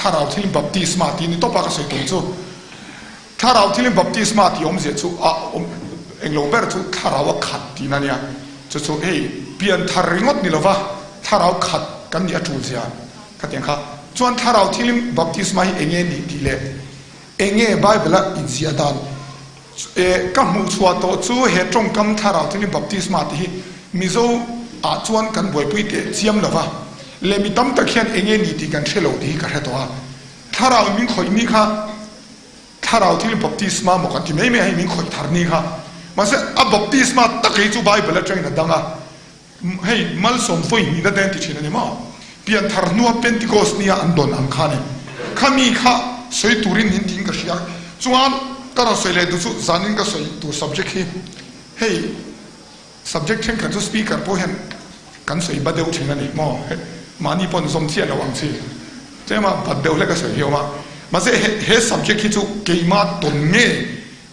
Thlarau Thilim Baptisma tih ni tawp a ka sawi tum chu. Thlarau Thilim Baptisma tih awmzia chu a awm englo ber chu Thlarau a khat tihna nia. Chu chu hei pian thar ringawt ni lova Thlarau khat kan nih a tul zia ka ti ang kha. Chuan Thlarau Thilim Baptisma hi enge nih tih leh enge Bible a inziah dan E, ka hmuh chhuah tawh chu he tawngkam thlarau thilin baptisma tih hi Mizo ah chuan kan buaipui teh chiam lo va, leh mi tam tak hian enge ni tih kan hre lo tih hi ka hre tawh a. Thlarau in min khawih ni kha thlarau thilin baptisma maw kan ti mai mai a, hei min khawih thar ni kha. Mahse a baptisma tak hi chu Bible atangin a dang a, Hei malsawm vawi hnihna te an ti thin a ni maw? Pianthar hnua Pentecost nia an dawn ang kha a ni. Khami kha sawi turin min tiin ka hria. Chuan ka rawn sawi leh duh chu zanin ka sawi tur subject hi hei subject thenkhat chu speaker pawh hian kan sawi ba deuh thin a ni maw? Mahni pawh an zawm chiah lo ang chi. Tlema bat deuh hlek a sawi hi a awm a. Mahse he subject hi chu keimah tawn nge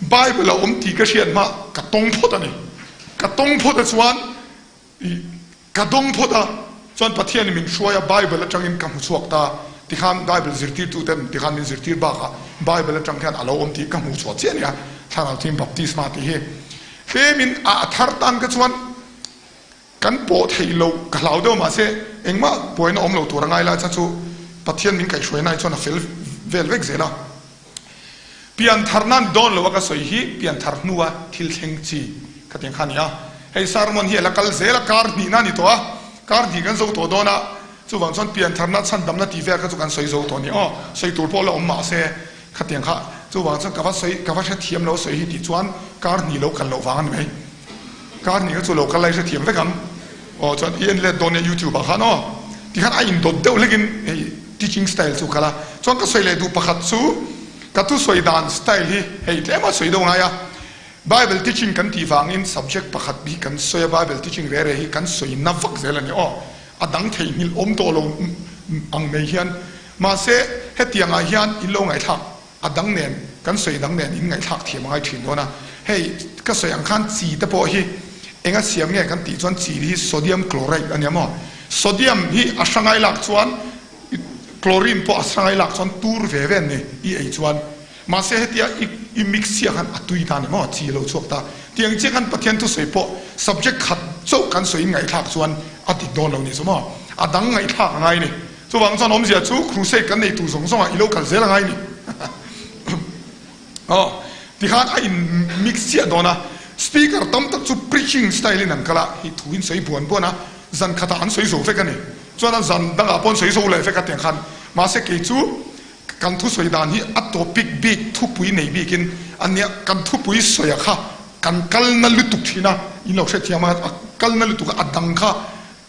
Bible a awm tih ka hriat hma ka tawng phawt a ni. Ka tawng phawt a chuan i ka dawng phawt a chuan Pathian in min hruai a Bible atangin ka hmu chhuak ta tikhan Bible zirtirtu ten tikhan min zirtir bakah Bible atang hian a lo awm tih ka hmuh chhuah chiah a ni a, Thlarau Thiang Baptisma tih hi tlemin a thar tan ka chuan kan pawh theih loh ka hlau deuh mahse engmah buaina awm lo tur a ngai lai chuan chu Pathian min kaihhruaina hi chuan a fel vel vek zel a. Pianthar nan dawn lo a ka sawi hi pianthar hnua thil thleng chi ka ti ang kha a ni a. Hei sermon hi a la kal zel a, kar hnihna a ni tawh a, kar hnih kan zo tawh dawn a, chuvang chuan piantharna chhandamna tih vel kha chu kan sawi zo tawh a ni aw, sawi tur pawh la awm mahse khatiang kha chuvang chuan ka va sawi ka va hrethiam lo sawi hi tih chuan kar hnih lo kal loh vang a ni mai. Kar hnih kha chu lo kal lai hrethiam vek ang aw chuan i en let dawn nia youtube ah khan aw tikhan a indawt deuh hlekin hei teaching style chu kal a chuan ka sawi leh duh pakhat chu ka thusawi dan style hi hei tlem a sawi deuh ngai a bible teaching kan tih vangin subject pakhat hi kan sawi a bible teaching re re hi kan sawi na vak zel a ni aw a dang theihnghilh awm tawh lo ang mai hian mahse hetiang ah hian in lo ngaihthlak A dang nen, kan sawi dang nen in ngaihthlak thiam a ngai thin dawn a. Hei, ka sawi ang khan chi te pawh hi eng a siam nge kan tih chuan chi hi sodium chloride a nia maw? Sodium hi a hrangai lak chuan chlorine pawh a hrangai lak chuan tur ve ve an ni i ei chuan. Mahse hetia i i mix chiah khan a tui ta a ni maw? Chi a lo chhuak ta. Tiang chiah khan Pathian thusawi pawh subject khat chauh kan sawi in ngaihthlak chuan a dik dawn lo ni chu maw? A dang ngaihthlak a ngai a ni. Chuvang chuan awmzia chu crusade kan nei tur zawng zawngah i lo kal zel a ngai ni. Aw, tikhan a in mix chiah dawn a, speaker tam tak chu preaching style in an kal a, hei thu in sawi buan buan a, zan khatah an sawi zo vek a ni. Chuan a zan dangah pawh an sawi zo leh vek a tiang khan. Mahse kei chu kan thusawi dan hi a topic bik thupui nei bikin a nia, kan thupui sawia kha kan kalna lutuk thin a, in lo hrethiam a, a kalna lutuk a, a dang kha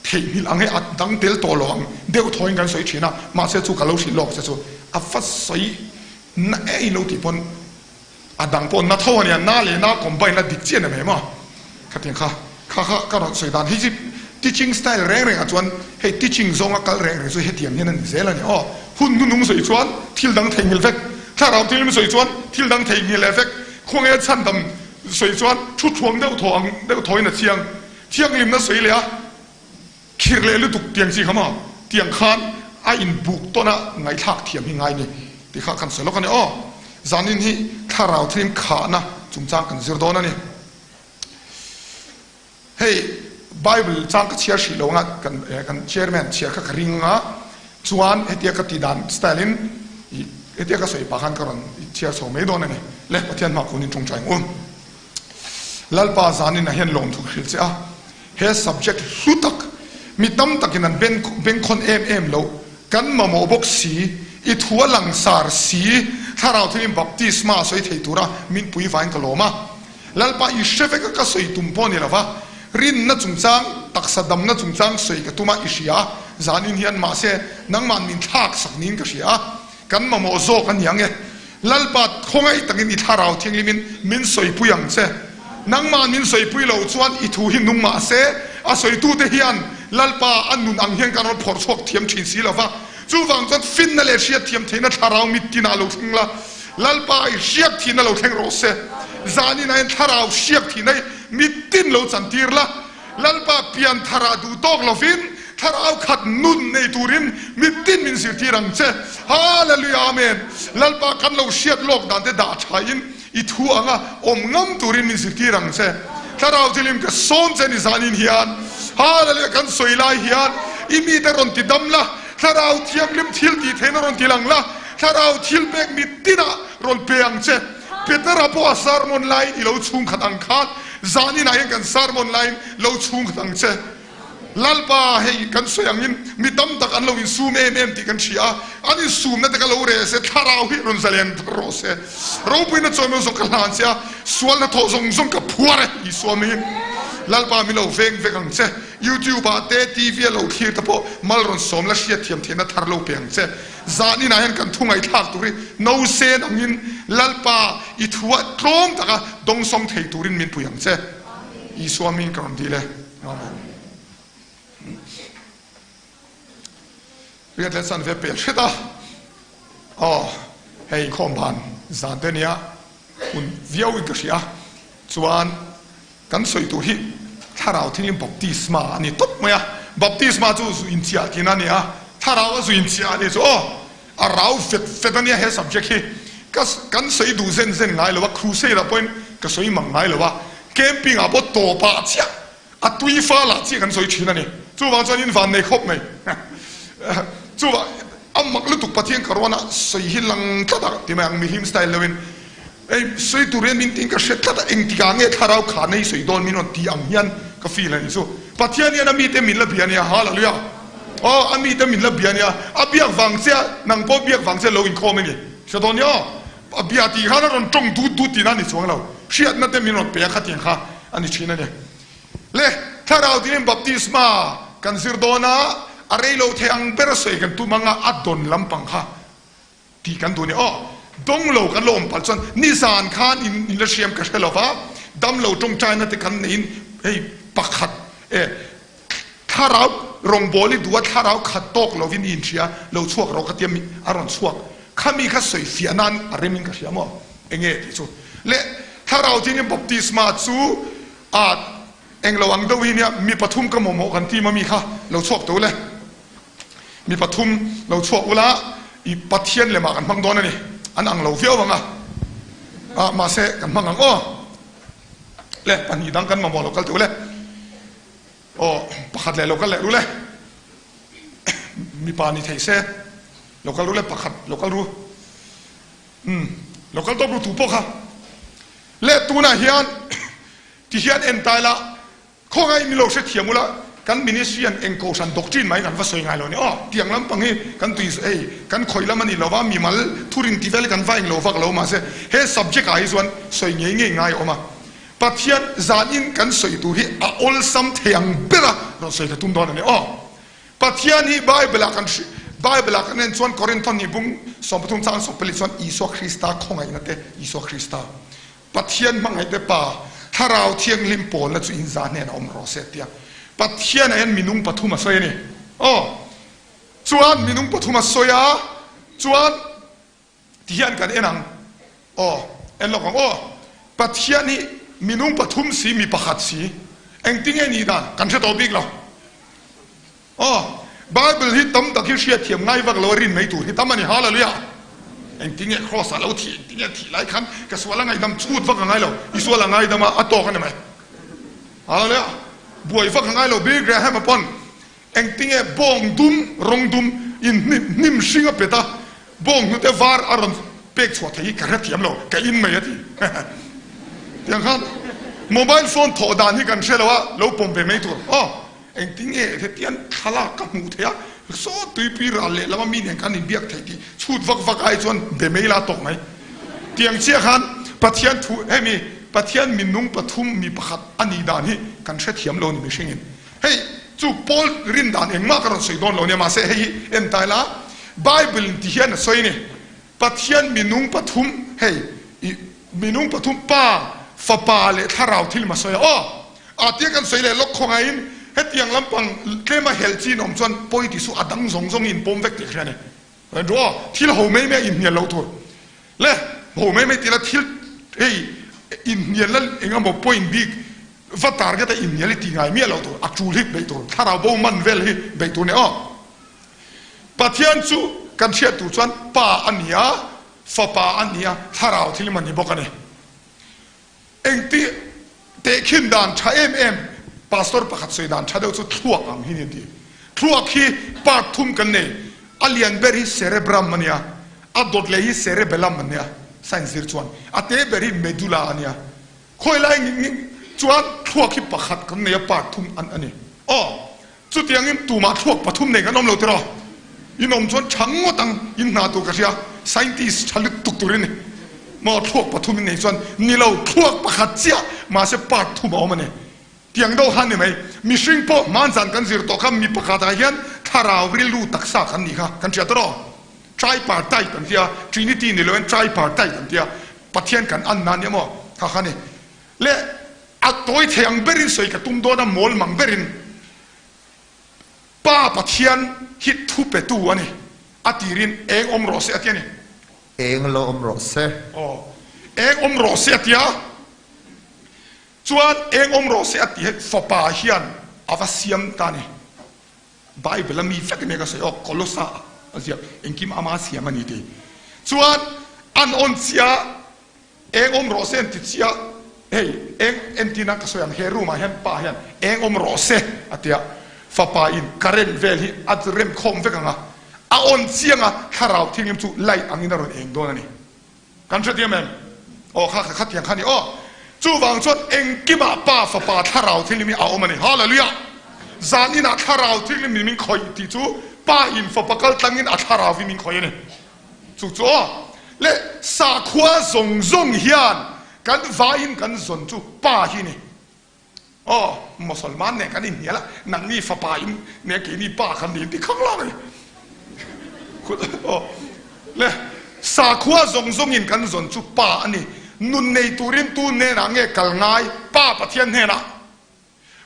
Theihnghilh ang e, a dang tel tawh lo ang deuh thawiin kan sawi thin a, mahse chu ka lo hrilh lawk che chu a va sawi na ei lo tih pawn a dang pawh na tho a nia, na leh na combine a dik chiah a ni mai maw? Khatiang kha kha kha ka rawn sawi dan hei chu teaching style reng reng ah chuan hei teaching zawnga kal reng reng chu hetiang hian a ni zel a ni aw, hun hnunung sawi chuan thil dang theihnghilh vek, thlarau thilhlim sawi chuan thil dang theihnghilh leh vek, khawnge chhandam sawi chuan thu thuam deuh thaw ang deuh thawiin a chiang. Thianghlimna sawi leh a khirh leh lutuk tiang chi kha maw? Tiang khan a inbuk tawn a ngaihthlak thiam hi ngai ni tih kha kan sawi lawk a ni aw. Zanin hi thlarau thilin khahna chungchang kan zir dawn a ni. Hei Bible chang ka chhiar hrih lo anga kan kan chairman chhiar kha ka ring anga chuan hetia ka tih dan style in hetia ka sawi pah khan ka rawn chhiar chho mai dawn a ni. Le Pathian hma kunin tawngtai ang u. Lalpa zanin ah hian lawmthu ka hrilh che a, he subject hlu tak, mi tam takin an bengkhawn em em loh, kan mamawh bawk si, i thu a langsar si, thlarau thilin baptisma a sawi thei tura min pui vain ka lawm a. Lalpa i hre vek a ka sawi tum pawh ni lova, rinna chungchang, taksa damna chungchang sawi ka tum a i hria a, zanin hian mahse nangmah min thlak sak niin ka hria a, kan mamawh zawk a ni ang e. Lalpa khawngaih takin i thlarau thinglimin min sawipui ang che. Nangmah min sawipui loh chuan i thu hi nung mah se, a sawitute hian Lalpa a nun ang hian kan rawn phawrh chhuak thiam thin si lo va. Chuvang chuan finna leh hriatthiam theihna thlarau mit tinah lo thleng la, Lalpa i hriak thihna lo thleng rawh se. Zanin ah hian thlarau hriak thihna hi mit tin lo chantir la, Lalpa pian tharah duh tawk lovin. Thlarau khat nun nei turin mitin min zirtir ang che. Hallelujah Amen. Lalpa kan lo hriat lawk dan te dah tha in i thu anga awm ngam turin min zirtir ang che. Thlarau thilim ka sawm che ni zanin hian. Hallelujah kan sawi lai hian i mite rawn ti dam la, Thlarau Thianghlim thil tih theihna rawn ti lang la, Thlarau thil pek mitinah rawn pe ang che. Petera pawh a sermon laiin i lo chhungkhat ang khan zaninah hian kan sermon laiin lo chhungkhat ang che. Lalpa, hei kan sawi angin mi tam tak an lo insum em em tih kan hria a, an insumna te ka lo reh se, thlarau hi rawn zalen thar rawh se. Ropuina chawimawi zawng ka hlan che a, sual hnathawh zawng zawng ka phuar e, Isua mi. Lalpa min lo veng vek ang che. YouTube ah te, TV a lo thlir te pawh mal rawn sawm la hriatthiam theihna thar lo pe ang che. Zan inah hian kan thu ngaihthlak tur hi no sen angin Lalpa i thu ah tlawm taka dawngsawng thei turin min pui ang che. Isua min ka rawn dil e. Amen. Riat leh chan ve pel hret a. Aw, hei inkhawm ban zan te nia hun viau in ka hria. Chuan kan sawi tur hi thlarau thilin baptisma a ni tawp mai a. Baptisma chu zu inchiah tihna a ni a. Thlarau a zu inchiah a ni chu aw. A rau fet fet a nia he subject hi. Ka kan sawi duh zen zen ngai lo a, crusade ah pawhin ka sawi mang ngai lo a. Camping ah pawh tawpah chiah A tui fal ah chiah kan sawi thin a ni. Chuvang chuan in van nei khawp mai. Chuvang a mak lutuk Pathian ka ruan a sawi hi lang tlat a ti mai ang mihlim style deuh in. Ei sawi tur hian min tiin ka hre tlat a engtikah nge thlarau kha nei sawi dawn min rawn ti ang hian ka feel a ni chu. Pathian hian a mite min la bia nia hallelujah. Aw a mite min la bia nia a biak vang che a nang pawh biak vang che lo inkhawm a ni. Hre dawn nia aw. A bia tih khan a rawn tawng dut dut tihna a ni chuang lo. Hriatna te min rawn pe a khatiang kha a ni thin a ni. Le, Thlarau dinin baptisma kan zir dawn a, a rei lo thei ang ber a sawi kan tum anga a dawn lampang kha tih kan duh a ni. Aw, dawng lo kan lo awm palh chuan nizan khan in in la hriam ka hre lo va, dam lo tawngtaina te kan neiin hei pakhat e Thlarau rawngbâwl i duh a, thlarau khat tâwk lovin i inhria, lo chhuak rawh ka tia mi a rawn chhuak. Khami kha sawi fiah nân a remin ka hria maw? Enge tih chu? Le, thlarau thiangin baptisma chu a englo ang deuh hi nia, mi pathum ka mamawh kan ti mami kha lo chhuak tawh ule. Mi pathum lo chhuak ula, i Pathian lemah kan hmang dawn a ni. An ang lo viau ang a, a mahse kan hmang ang aw. Le, pahnih dang kan mamawh lo kal tawh ule. Aw, pakhat leh lo kal leh ru le. Mipa ni thei se, lo kal ru le, pakhat lo kal ru. Umm, lo kal tawp ru tu pawh kha. Le tunah hian ti hian en ta ila, khawngaih min lo hrethiam ula, kan ministry an eng kohhran doctrine mai kan va sawi ngai lo ni. Aw, tiang lampang hi kan tui hei kan khawih lam a ni lova, mimal thurin ti vel hi kan va eng lo vak lo mahse he subject ah hi chuan sawi ngei ngei ngai a awm a. Pathian zanin kan sawi tur hi a awlsam thei ang bera rawn sawi ka tum dawn a ni aw. Pathian hi Bible ah kan hri Bible ah kan en chuan Korinthon ni bung 13 chang 14 chuan Isua Krista khawngaihna te Isua Krista Pathian hmangaih te Pa Thlarau Thianghlim pawlna chu in za hnenah awm rawh se tia Pathian ah hian minung pathum a sawi a ni aw. Chuan minung pathum a sawi a chuan Ti hian kan en ang. Aw, en lawk ang aw. Pathian hi minung pathum si, mi pakhat si. Engtinge nih dan kan hre tawh bik lo. Aw, Bible hi tam tak hi hriatthiam ngai vak lo a rin mai tur hi tam a ni. Hallelujah! Engtinge cross ah lo thih, engtinge thih lai khan ka sual a ngaihdam chhut vak a ngai lo. I sual a ngaidam a, a tawk a ni mai. Hallelujah! Buai vak a ngai lo. Billy Graham-a pawn Engtinge bawng dum, rawng dum in hnim hnim hring a pet a, bawng hnute var a rawn pek chhuah thei hi ka hrethiam lo, ka in mai a ti. Tiang khan mobile phone thawh dan hi kan hre lo a, lo pawm ve mai tur. Aw, engtinge hetiang thlalak ka hmuh theih a, saw tuipui ral leh lama mi nen khan inbiak theih tih chhut vak vak ai chuan be mai la tawk mai. Tiang chiah khan Pathian thu hemi Pathian minung pathum mi pakhat a nih dan hi kan hrethiam lo ni mihringin. Hei chu Paul rin dan engmah ka rawn sawi dawn lo nia, mahse hei hi en ta ila, Bible in ti hian a sawi a ni, Pathian minung pathum, hei i minung pathum Pa, Fapa leh Thlarau thil ma sawi a, aw a tia kan sawi leh lawk khawngaihin hetiang lampang tlema helh chin awm chuan pawi ti suh, a dang zawng zawng hi in pawm vek tih ka hria a ni. Ru aw, thil ho mai mai a inhnial loh tur le, ho mai mai tila thil hei inhnialna engemaw point bik. Va target a innial hi ti ngai miah loh tur, a tul hi beih tur, thlarau bo man vel hi beih tur a ni aw. Pathian chu kan hriat tur chuan Pa a ni a, Fapa a ni a, Thlarau thil a ni bawk a ni. Engti tehkhin dan tha em em, Pastor pakhat sawi dan tha deuh chu thluak ang hi ni an ti. Thluak hi part thum kan nei, a lian ber hi cerebrum a nia, a dawt leh hi cerebellum an nia, science zir chuan, a te ber hi medulla a nia. Khawi lai chuan thluak hi pakhat kan nei a, part thum an a ni. Aw, chutiangin tumah thluak pathum nei kan awm lo tiraw? In awm chuan tha ngawt ang, in hna tur ka hria, scientist tha lutuk tur i ni. Maw thluak pathum in nei chuan ni lo, thluak pakhat chiah mahse part thum a awm a ni. Tiang deuh khan ni mai, mihring pawh hmanzan kan zir tawh kha mi pakhatah hian thlarau rilru taksa kan nih kha kan hria tiraw? Tripartite an tia, Trinity ni loin tripartite an tia, Pathian kan anna ania maw? Kha kha ni. Le a tawi thei ang berin sawi ka tum dawn a, mawl mang berin Pa Pathian hi thu petu a ni, a tirin eng awm rawh se a ti a ni. Eng lo awm rawh se. Aw, eng awm rawh se a tia. Chuan eng awm rawh se a ti hi Fapa hian a va siam ta a ni. Bible a mi vek ania ka sawi aw, Kolosa a ziak engkim ama siam a ni tih. Chuan an awn chiah eng awm rawh se an ti chiah, hei eng entina ka sawi ang he room ah hian pa hian eng awm rawh se a tia, fapa in current vel hi a rem khawm vek ang a, a awn chiang a thlarau thianghlim chu light angin a rawn eng dawn a ni. Kan hrethiam em? Aw kha kha khatiang kha ni aw. Chuvang chuan engkimah Pa, Fapa, Thlarau Thianghlim hi a awm a ni. Hallelujah! Zan inah Thlarau Thianghlim in min khawih tih chu Pa in Fapa kal tlangin a Thlarau hi min khawih a ni. Chu chu aw. Le sakhua zawng zawng hian kan vaiin kan zawn chu Pa hi ni. Aw, Mosolman nen kan inhnial a, nangni fapa in nen keini pa kan ni inti khang lang a ni. Aw, le, sakhua zawng zawngin kan zawn chu pa a ni. Nun nei turin tu hnenah nge kal ngai? Pa Pathian hnenah.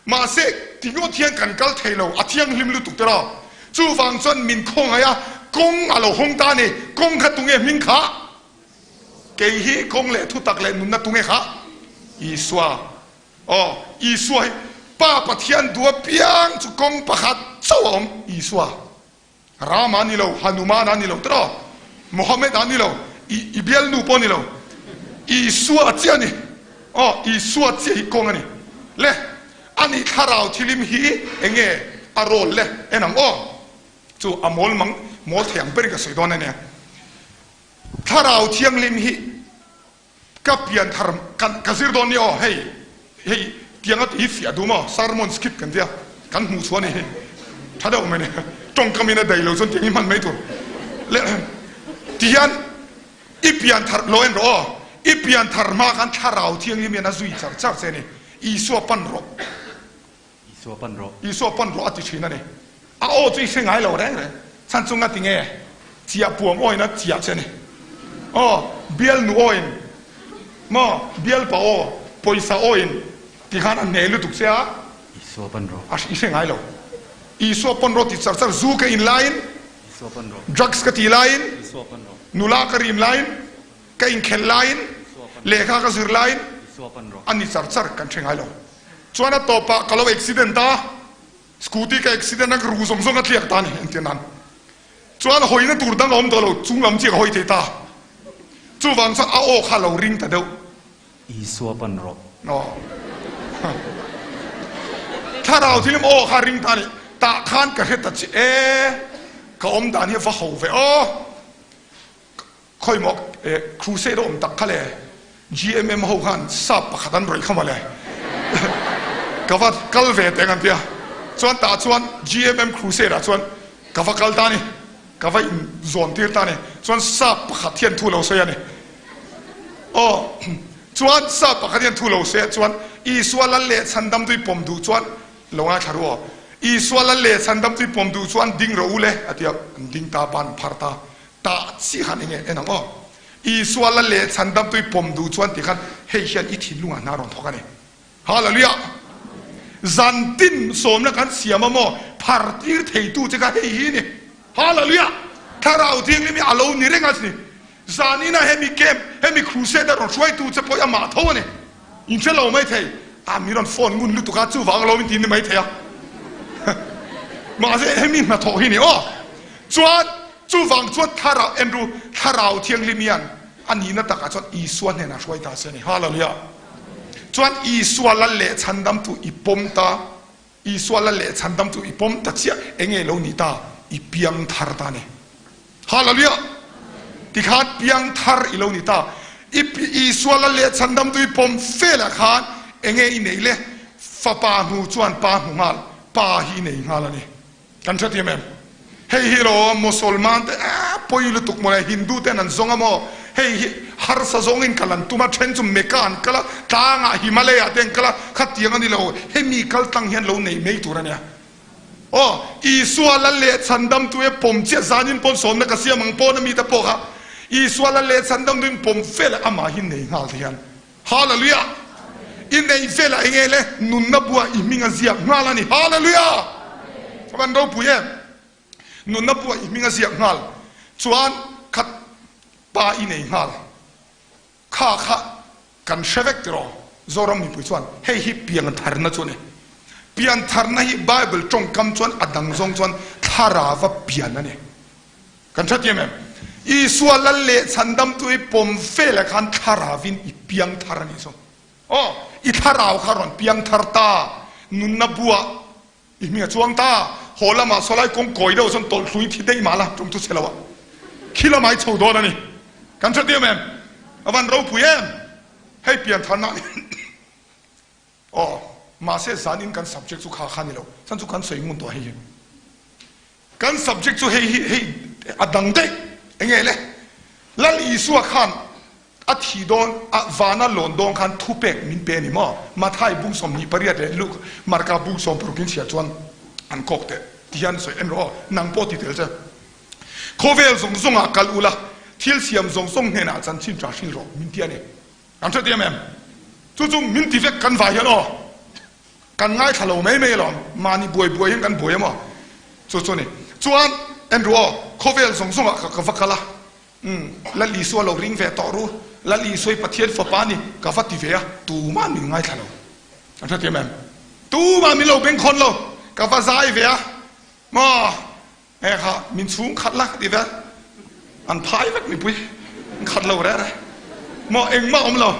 Mahse, tingawt hian kan kal thei lo, a thianghlim lutuk te lo. Chuvang chuan min khawngaih a, kawng a lo hawng ta a ni. Kawng kha tunge hming kha? Kei hi kawng leh thutak leh nunna tunge kha? Isua. Aw, Isua hi Pa Pathian duh apiang chu kawng pakhat chauh a awm, Isua. Rama a ni lo, Hanuman a ni lo tiraw? Mohammed a ni lo, i, i bialnu pawh a ni lo. Isua chiah a ni. Aw, Isua chiah hi kawng a ni. Le, ani thlarau thilim hi enge a role le? En ang aw. Chu a mawl mang, mawl thei ang berin ka sawi dawn a nia. Thlarau Thianghlim hi ka pian thar kan ka zir dawn nia aw hei hei tianga tih hi fiah duh maw sermon skip kan tia kan hmuh chhuah a ni hei tha deuh mai ni tawngkam in a dai lo chuan tiang hi hman mai tur leh ti hian i pian thar lo en rawh aw i pian thar hma khan Thlarau Thianghlim hian a zui char char che a ni Isua pan rawh. Isua pan rawh. Isua pan rawh a ti thin a ni. A aw chu i hre ngai lo reng reng. Chhan chu nga ti nge? Chiah puam awin a chiah che a ni. Aw, bialnu awin maw, bialpa aw, pawisa awin ti khan a hne lutuk che a. Isua pan rawh. A i hre ngai lo. Isua pan rawh ti char char, zu ka in laiin, Isua pan rawh. Drugs ka ti laiin, Isua pan rawh. Nula ka rim laiin, ka inkhelh laiin, lehkha ka zir laiin a ni char char kan hre ngai lo. Chuan a tawpah ka lo accident a, scooty ka accident a, ka ru zawng zawng a tliak ta a ni entir nan. Chuan hawina tur dang a awm tawh lo, chung lam chiah ka hawi thei ta. Chuvang chuan a aw kha a lo ring ta deuh. Isua pan rawh. Aw. Thlarau thil aw kha a ring ta a ni. Tah khan ka hre ta chiah e, ka awm dan hi a va ho ve aw. Khawimaw crusade a awm tak kha le GMM ho khan sap pakhat an rawih kha mawle ka va kal ve teng an tia chuan tah chuan GMM crusade ah chuan ka va kal ta a ni ka va in zawn tir ta a ni chuan sap pakhat hian thu lo sawi a ni aw chuan sap pakhat hian thu lo sawi a chuan Isua lal leh chhandam tui pawm duh chuan lo ngaithla ru aw Isua lal leh chhandam tui pawm duh chuan ding rawh u le a tia an ding ta ban phar ta Tah chi khan enge en ang aw. Isua la leh chhandam tui pawm duh chuan ti khan hei hian i thinlungah hna rawn thawk a ni. Hallelujah! Zan tin sawmna kan siam a maw? Phar tir theitu che kha hei hi ni. Hallelujah! Thlarau Thianghlim hi a lo ni reng a ni. Zan ina hemi camp, hemi crusade a rawn hruaitu che pawh hi amah tho a ni. In hre lo mai thei. A mi rawn phone ngun lutuk a, chuvang lo in ti ni maithei a. Mahse hemi hnathawh hi ni aw. Chuan chuvang chuan thlarau Andrew thlarau thianghlim hian a nihna takah chuan Isua hnenah hruai ta se a ni. Hallelujah. Chuan Isua lal leh chhandamtu i pawm ta, Isua lal leh chhandamtu i pawm ta chiah enge lo ni ta, i piang thar ta a ni. Hallelujah! Tikhan piang thar i lo ni ta. I Isua lal leh chhandamtu i pawm felah khan enge i neih le? Fapa hnu chuan pa hmu nghal, pa hi i nei nghal a ni. Kan hrethiam em? Hei hi lo Mosolman te eh pawi lutuk maw le, Hindu ten an zawng a maw? Hei hi harsa zawngin kal an tum a, then chu Mecca an kal a, tlangah Himalaya te an kal a, khatiang a ni lo, hemi kal tlang hian lo nei mai tur a nia. Aw, Isua lal leh chhandamtu e pawm chiah zanin pawn sawmna ka siam ang pawn a mite pawh kha Isua lal leh chhandamtu in pawm vel a amah hi nei nghal te hian Hallelujah! I nei vel a enge le nunna buah i hming a ziak nghal a ni Hallelujah! Ka van ropui em! Nunna buah i hming a ziak nghal chuan khat pa i nei nghal. Kha kha kan hre vek tiraw? Zoram mipui chuan hei hi piantharna chu a ni. Piantharna hi Bible tawngkam chuan a dang zawng chuan thlarava pian a ni. Kan hre tiam em? Isua lal leh chhandamtu i pawm velah khan thlaravin i piangthar a nih chu. Aw, i thlarau kha rawn piangthar ta, nunna buah I hming a chuang ta, haw lamah sawlai kawng kawi deuh chuan tawlh hluin thi daih mah la, tum chu chhe lo ah khi lamah i chho dawn a ni. Kan hre diam em? A van ropui em? Hei piantharna aw, mahse zanin kan subject chu kha kha ni lo, chuan chu kan sawi ngun tawh hei hi. Kan subject chu hei hi hei a dang daih, enge le? Lal Isua khan A thi dawn a, vana lawn dawn khan thupek min pe a ni maw? Mathai bung 28 leh Luke Marka bung 60 in chhiar chuan an kawk teh ti hian sawi en rawh aw, nang pawh ti tel che. Khawvel zawng zawngah kal ula, thil siam zawng zawng hnenah chanchin tha hril rawh min ti a ni. Kan hre tiam em? Chu chu min ti vek kan vai hian aw, kan ngaithla lo mai mai alawm, mahni buai buai hian kan buai a maw? Chu chu a ni. Chuan en rawh aw, khawvel zawng zawngah ka va kal a, Umm, Lal Isua lo ring ve tawh ru, Lal Isua i Pathian fapa a ni, ka va ti ve a, tuma'n min ngaithla lo. An hrethiam em? Tuma'n min lo bengkhawn lo, ka va zai ve a, maw, he kha min chhung khat la ka ti ve a, an phai vek mipui, an khat lo reh reh, maw, engmah awm lo,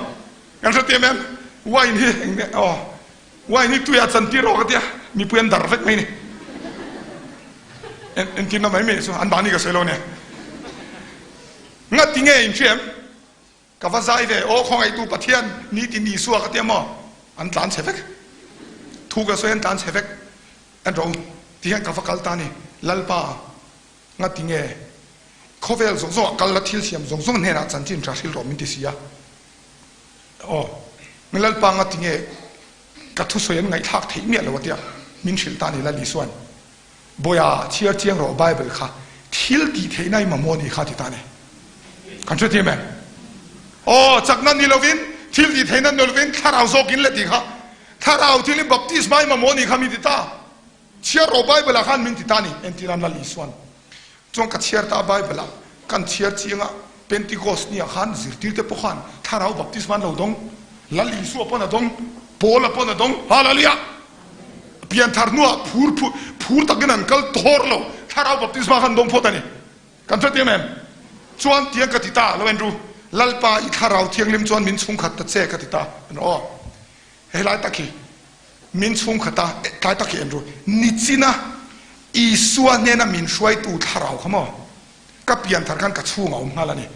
kan hrethiam em? Wine hi eng nge, aw, wine hi tuiah chantir rawh ka ti a, mipui an dar vek mai ni. Entirna mai mai chu an mahni ka sawi lo nia. Ngati nge in hria em? Ka va zai ve, aw khawngaihtu Pathian nitin Isua ka tia maw? An tlan chhe vek. Thu ka sawi an tlan chhe vek. En rawh u, ti hian ka va kal ta ni. Lalpa, ngati nge khawvel zawng zawngah kal la thil siam zawng zawng hnenah chanchin tha hrilh rawh min ti si a. Aw, Lalpa ngati nge Ka thusawi an ngaihthlak theih miah lo a tia min hrilh ta ni Lal Isua'n, Bawiha, chhiar chiang rawh Bible kha thil tih theihna i mamawh a nih kha ti ta ni. Kan hrethiam em? Aw, chakna ni lovin, thil tih theihna ni lovin thlarau zawkin le tih kha. Thlarau thil hi baptisma i mamawh a nih kha min ti ta. Chhiar rawh Bible ah khan min ti ta ni, entirah Lal Isua'n. Chuan ka chhiar ta a Bible ah kan chhiar chiang a, Pentecost ni ah khan zirtir te pawh khan thlarau baptisma an lo dawng, Lal Isua pawn a dawng, Paula pawn a dawng, Hallelujah! Pianthar hnuah phur phur phur takin an kal thawr lo, thlarau baptisma khan dawng phawt a ni. Kan hrethiam em? Chuan tiang ka ti ta, lo en ru, Lalpa i thlarau thianghlim chuan min chhungkhat ta che ka ti ta, an aw. Helai tak hi Min chhungkhat a, tlai tak hi en ru. Nichina Isua hnena min hruaitu thlarau kha maw? Ka pianthar khan ka chhung a awm nghal a ni.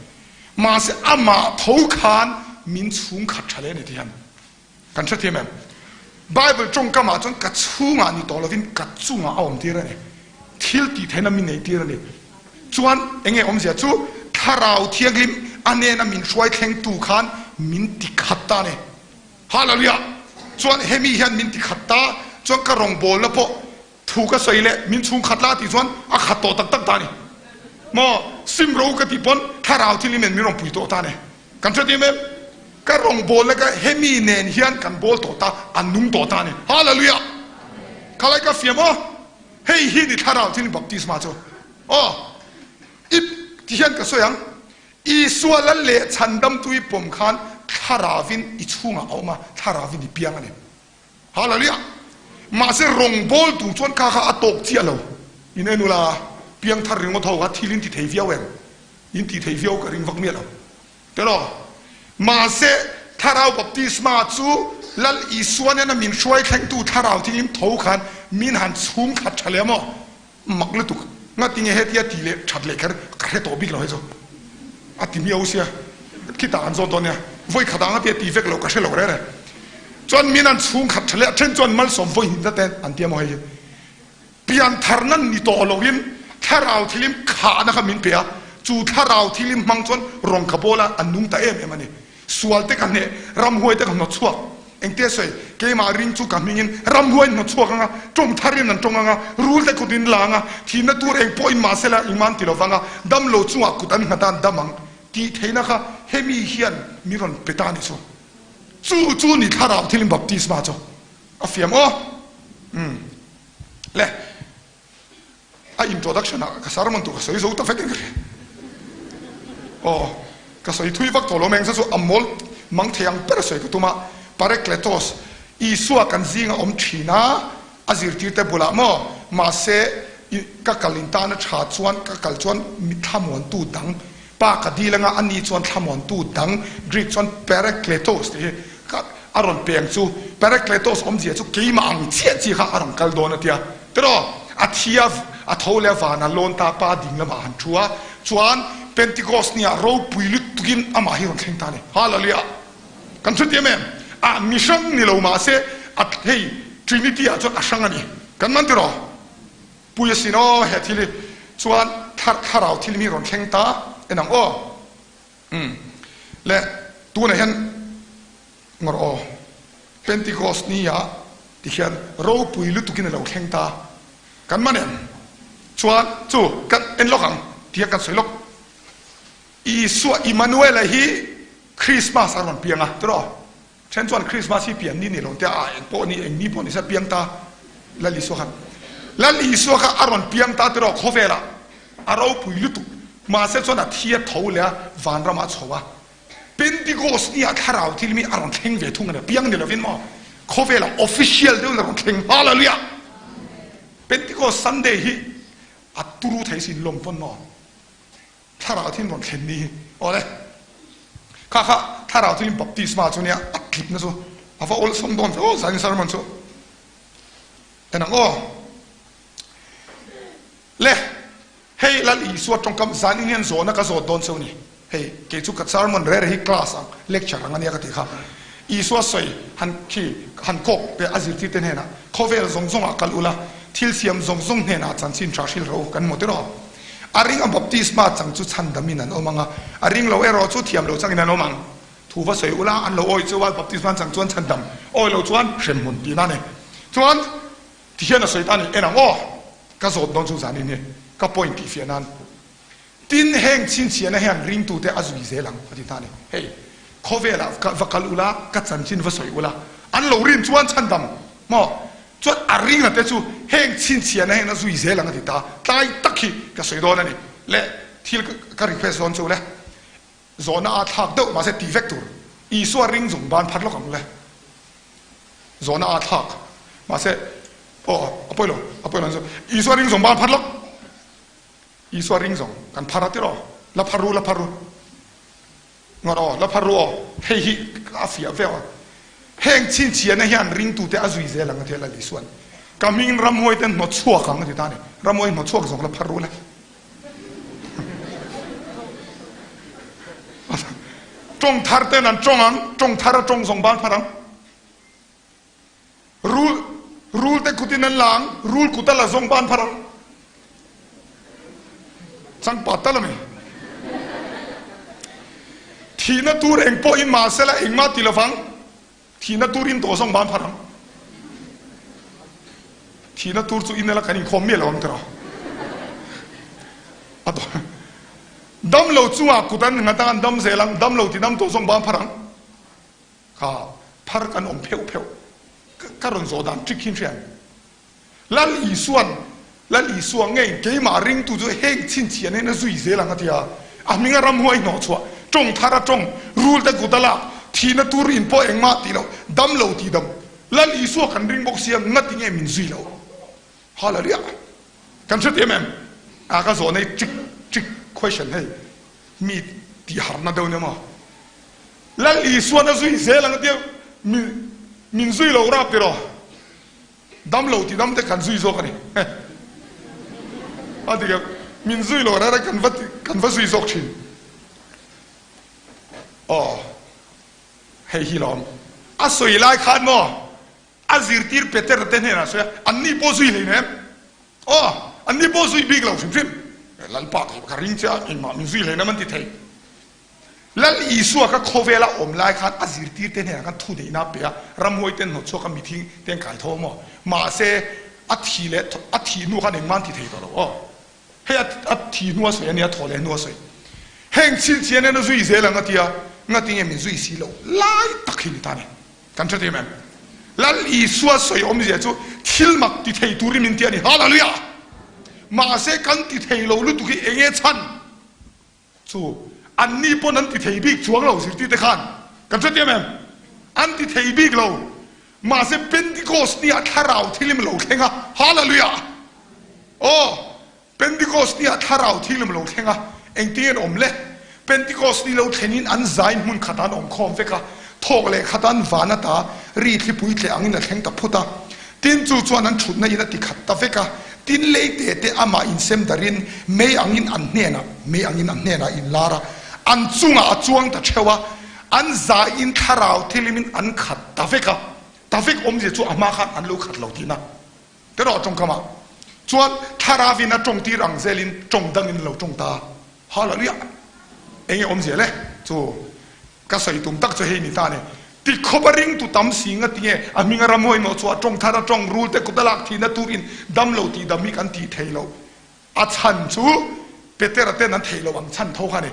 Mahse amah tho khan min chhungkhat tha hle a ni ti hian kan hrethiam em? Bible tawngkamah chuan ka chhungah ni tawh lovin ka chungah a awm tir a ni. Thil tih theihna min neih tir a ni. Chuan enge awmzia chu Thlarau Thianghlim a hnena min hruai thlengtu khan min tikhat ta a ni. Hallelujah! Chuan hemi hian min ti khat ta, chuan ka rawngbawlna pawh thu ka sawi leh min chhung khat la tih chuan a khat tawh tak tak ta a ni. Maw sim ro ka tih pawn thlarau thil in min rawn pui tawh ta a ni. Kan hre tim em? Ka rawngbawlna ka hemi nen hian kan bawl tawh ta, a nung tawh ta a ni. Hallelujah! Khalai ka fiam aw, hei hi ni thlarau thil in baptisma chu. Aw, i ti hian ka sawi ang. Isua lal leh chhandamtu i pawm khan thlaravin i chhungah a awm a, thlaravin i piang a ni. Hallelujah! Mahse rawngbawl tur chuan kha kha a tawk chiah lo. In en ula, piangthar ringawt ho kha thil in ti thei viau em? In ti thei viau ka ring vak miah lo. Telaw? Mahse Thlarau Baptisma chu Lal Isua nena min hruai thlengtu Thlarau thingin tho khan min han chhung khat tha leh maw? Mak lutuk. Ngatinge hetia ti leh that leh kher ka hre tawh bik lo hei chu. A ti miau sia. Khitah an zawt dawn nia. Vawi khat ang atia ti vek lo ka hre lo reng reng. Chuan min an chhung khat tha leh a then chuan malsawm vawi hnih na te an tia maw hei hi. Pianthar nan ni tawh lo in thlarau thilim khahna kha min pe a, chu thlarau thilim hmang chuan rawng ka bawl a, a nung ta em em a ni. Sual te ka hneh, ramhuai te ka hnawt chhuak. Engtia sawi, keimah ring chu ka hmingin ramhuai in hnawt chhuak anga, tawng tharin an tawng anga, rul te kut in la anga, thihna tur eng pawhin mahsela engmah an ti lo vang a, dam lo chungah kut an nghat a an dam ang tih theihna kha hemi hian min rawn pe ta a ni chu. Chu chu ni thlarau thilin baptisma chu a fiam aw. Umm. Le. A introduction ah ka sermon tur ka sawi zo ta vek in ka hria. Aw, ka sawi thui vak tawh lo mai ang chu a mawl mang thei ang ber sawi ka tum a, Parakletos, Isua kan zinga awm thin a, a zirtirte bulah maw, mahse ka kal in tana tha chuan ka kal chuan mi thlamuantu dang Pa ka dil anga ani chuan thlamuantu dang Greek chuan Parakletos tih hi ka a rawn peng chu Parakletos awmzia chu keimah ang chiah chi kha a rawn kal dawn a tia. Tiraw? A thi a a tho leh a van a lawn ta pa ding lamah a han thu a, chuan Pentecost nia ropui lutukin amah hi rawn thleng ta a ni. Hallelujah! Kan hre tiam em? A mi hrang ni lo mahse a hei Trinity ah chuan a hrang a ni. Kan man tiraw? Pui asin aw he thil hi chuan thlarau thil mi rawn thleng ta en ang aw. Umm le tunah hian ngawrh aw Pentecost ni ah ti hian ropui lutukin a lo thleng ta kan man em? Chuan chu kan en lawk ang ti hian kan sawi lawk. Isua Immanuela hi Christmas a rawn piang a tiraw? Then chuan Christmas hi pian ni ni lo tia a eng pawh ni eng ni pawh ni se piang ta Lal Isua khan Lal Isua kha a rawn piang ta tiraw khawvelah a ropui lutuk mahse chuan a thi a tho leh a vanramah a chho a Pentecost ni ah thlarau thil mi a rawn thleng ve thung a ni piang ni lovin maw khawvelah official deuhin a rawn thleng Hallelujah Pentecost Sunday hi a turu thei sin lawm pawn maw Thlarau thil rawn thlen ni hi. Awle. Kha kha thlarau thilin baptisma chu nia a tlipna chu a va awlsam dawn ve aw Zain sermon chu. En ang aw. Le hei Lal Isua tawngkam zanin hian zawhna ka zawt dawn cheu ni. Hei kei chu ka sermon rere hi class ang lecture ang ania ka tih kha. Isua sawi han khi han kawk te a zirtirte hnenah khawvel zawng zawngah kal ula thil siam zawng zawng hnenah chanchin tha hrilh rawh u kan hmu tiraw. A ring a baptisma chang chu chhandamin an awm ang a, a ring lo erawh chu thiam lo changin an awm ang. Thu va sawi ula, an lo awi chu a, baptisma chang chuan chhandam awi lo chuan hremhmun tihna a ni. Chuan ti hian a sawi ta a ni, en ang aw, ka zawt dawn chu zanin hi ka point tih fiah nan. Tin, heng chhinchhiahna hian ringtute a zui zel ang a ti ta a ni. Hei, khawvelah va kal ula, ka chanchin va sawi ula, an lo rin chuan chhandam maw? Chuan a ringa te chu heng chhinchhiahna hian a zui zel ang a ti ta, tlai tak hi ka sawi dawn a ni. Le thil ka request dawn chu le, zawhna a thlak deuh mahse ti vek tur, Isua ring zawng ban phat lawk ang le, zawhna a thlak mahse aw a pawi lo, a pawi lo chu Isua ring zawng ban phat lawk, Isua ring zawng kan phar a tiraw, la phar ru, la phar ru. Ngawt aw, la phar ru aw, hei hi a fiah viau a. Heng chhinchhiahna hian ringtute a zui zel ang a ti a Lal Isua'n. Ka hmingin ramhuai ten hnawt chhuak ang a ti ta a ni. Ramhuai hnawt chhuak zawng la phar ru le. Tawng thar ten an tawng ang, tawng thar a tawng zawng ban phar ang. Rul, rul te kutin an la ang, rul kut a la zawng ban phar ang. Changpat tal a mi. Thihna tur eng pawhin mahsela engmah ti lovang, thihna tur in tawh zawng ban phar ang. Thihna tur chu inela kan inkhawm miah lo ang tiraw. A dam lo chungah kut an nghat ang, an dam zel ang, dam lo ti dam tawh zawng ban phar ang. Kha phar kan awm pheuh pheuh ka rawn zawh dan trick hi hrian Lal Isuan Lal Isua ngei keimah ringtu chu heng chhinchhiah nen a zui zel ang a ti a, a hminga ramhuai hnawh chhuah, tawng thar a tawng, rul te kut a lak, thihna tur in pawh engmah tih loh, dam lo tih dam. Lal Isua kan ring bawk sia ngati nge min zui lo? Hallelujah! Kan hre tih em em? A ka zawh nei trick trick question hei mi tih harna deuh nia maw? Lal Isuan a zui zel ang tia min min zui lo rap tiraw? Dam lo ti dam te kan zui zawk a ni. A dik em? Min zui lo rara kan va kan va zui zawk thin. Aw hei hi lawm. A sawi lai khan maw a zirtir Peter te hnenah sawi a, anni pawh zui hlei nem. Aw anni pawh zui bik lo hrim hrim. Lalpa ka ring che a, engmah min zui hlei nem an ti thei. Lal Isua kha khawvela awm lai khan a zirtirte hnenah khan thuneihna a pe a, ramhuai ten hnawt chhuak a mithing te an kai tho a maw? Mahse, a thi leh a thih hnu khan engmah an ti thei tawh lo aw. Hei a a thih hnu a sawi a nia, a thawh leh hnu a sawi. Heng chhinchhiah nen a zui zel ang a ti a, ngatinge min zui si loh lai tak hi ni ta ni. Kan hre thei em? Lal Isua sawi awmzia chu thil mak ti thei turin min ti a ni. Hallelujah! Mahse, kan ti thei lo lutuk hi enge chhan? Chu anni pawn an ti thei bik chuang lo zirtirte khan kan hre tiam em? An ti thei bik lo. Mahse Pentecost ni ah thlarau thilim lo thleng a, Hallelujah! Aw, Pentecost ni ah thlarau thilim lo thleng a, engtin an awm le? Pentecost ni lo thlenin an zain hmun khatah an awm khawm vek a, thawk leh khatah an van ata ri thlipui tleh angin a thleng ta phut a. Tin, chu chuan an thutna in a ti khat ta vek a, tin lei te te amah insem darin mei angin an hnenah mei angin an hnenah a inlar a, an chungah a chuang ta theuh a, an zaiin thlarau thilimin an khat ta vek a, ta vek awmzia chu a hma khan an lo khat lo tihna te rawh tawngkamah chuan thlaravin a tawngtir ang zelin tawng dangin an lo tawng ta. Hallelujah! Enge awmzia le? Chu ka sawi tum tak chu hei ni ta ni. Ti khawp a ringtu tam si nga tinge a hming a ramhuai nawh chhuah tawng thar a tawng rul te kut a lak thihna turin dam lo tih dam hi kan tih thei lo. A chhan chu Petera ten an theih loh ang chhan tho kha ni.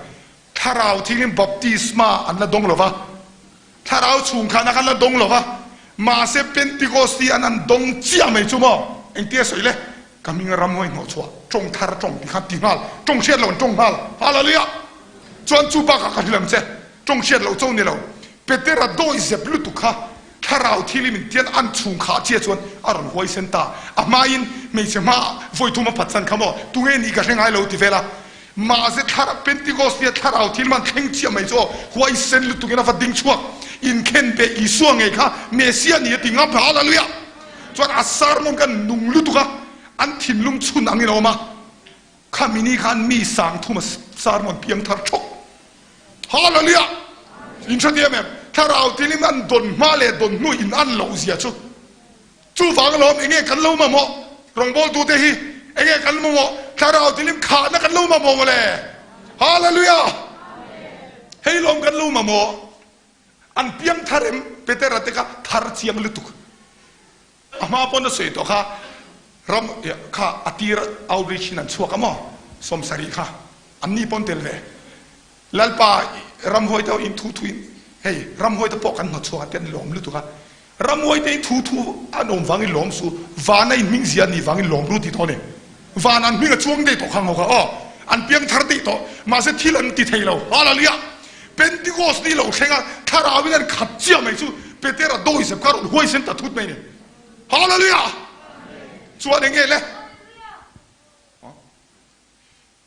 Thlarau thilin baptisma an la dawng lo va. Thlarau chhung khan a kan la dawng lo va. Mahse Pentecost hi an an dawng chiah mai chu maw? Engtia sawi le? Ka hming a ramhuai hnawh chhuah tawng thar tawng ti khan ti nghal, tawng hriat loh an tawng nghal. Hallelujah! Chuan chu bakah ka hrilh ang che, tawng hriat loh cho ni lo. Petera dawi zep lutuk kha thlarau thil i min tian an chhung khah chiah chuan a rawn huaisen ta. A hmain hmeichhe hma vawi thum a phat chan kha maw, tunge nih ka hre ngai lo ti vel a. Mahse thlarau Pentecost nia thlarau thil man thleng chiah mai chu aw, huaisen lutukin a va ding chhuak. Inkhen pe Isua ngei kha Messiah ni a ti ngam. Hallelujah! Chuan a sermon khan nung lutuk a, an thinlung chhun angin a awm a, khami ni khan mi sang thum a sermon piang thar thawk. Hallelujah! In hre diam em? Thlarau tilim an dawn hma leh dawn hnu in an loh zia chu. Chuvang alawm enge kan lo mamawh rawngbawltute hi enge kan mamawh thlarau tilim khahna kan lo mamawh mawle. Hallelujah! Hei lawm kan lo mamawh. An piang thar em? Petera te kha thar chiang lutuk. A hma pawn a sawi tawh kha ram kha a tir outreach in an chhuak a maw? 70 kha an ni pawn tel ve. Lalpa ramhuai te in thu thu in hei ramhuai te pawh kan hnawt chhuak a ti an lawm lutuk a. Ramhuai te in thu thu an awm vangin lawm su, vana in hming zia ni vangin lawm ru ti tawh a ni. Van an hming a chuang daih tawh kha ngo kha aw, an piang thar daih tawh, mahse thil an ti thei lo. Hallelujah! Pentecost ni lo thleng a thlarau in an khat chiah mai chu Petera dawi zep kha rawn huaisen ta thut mai ni. Hallelujah! Chuan enge le?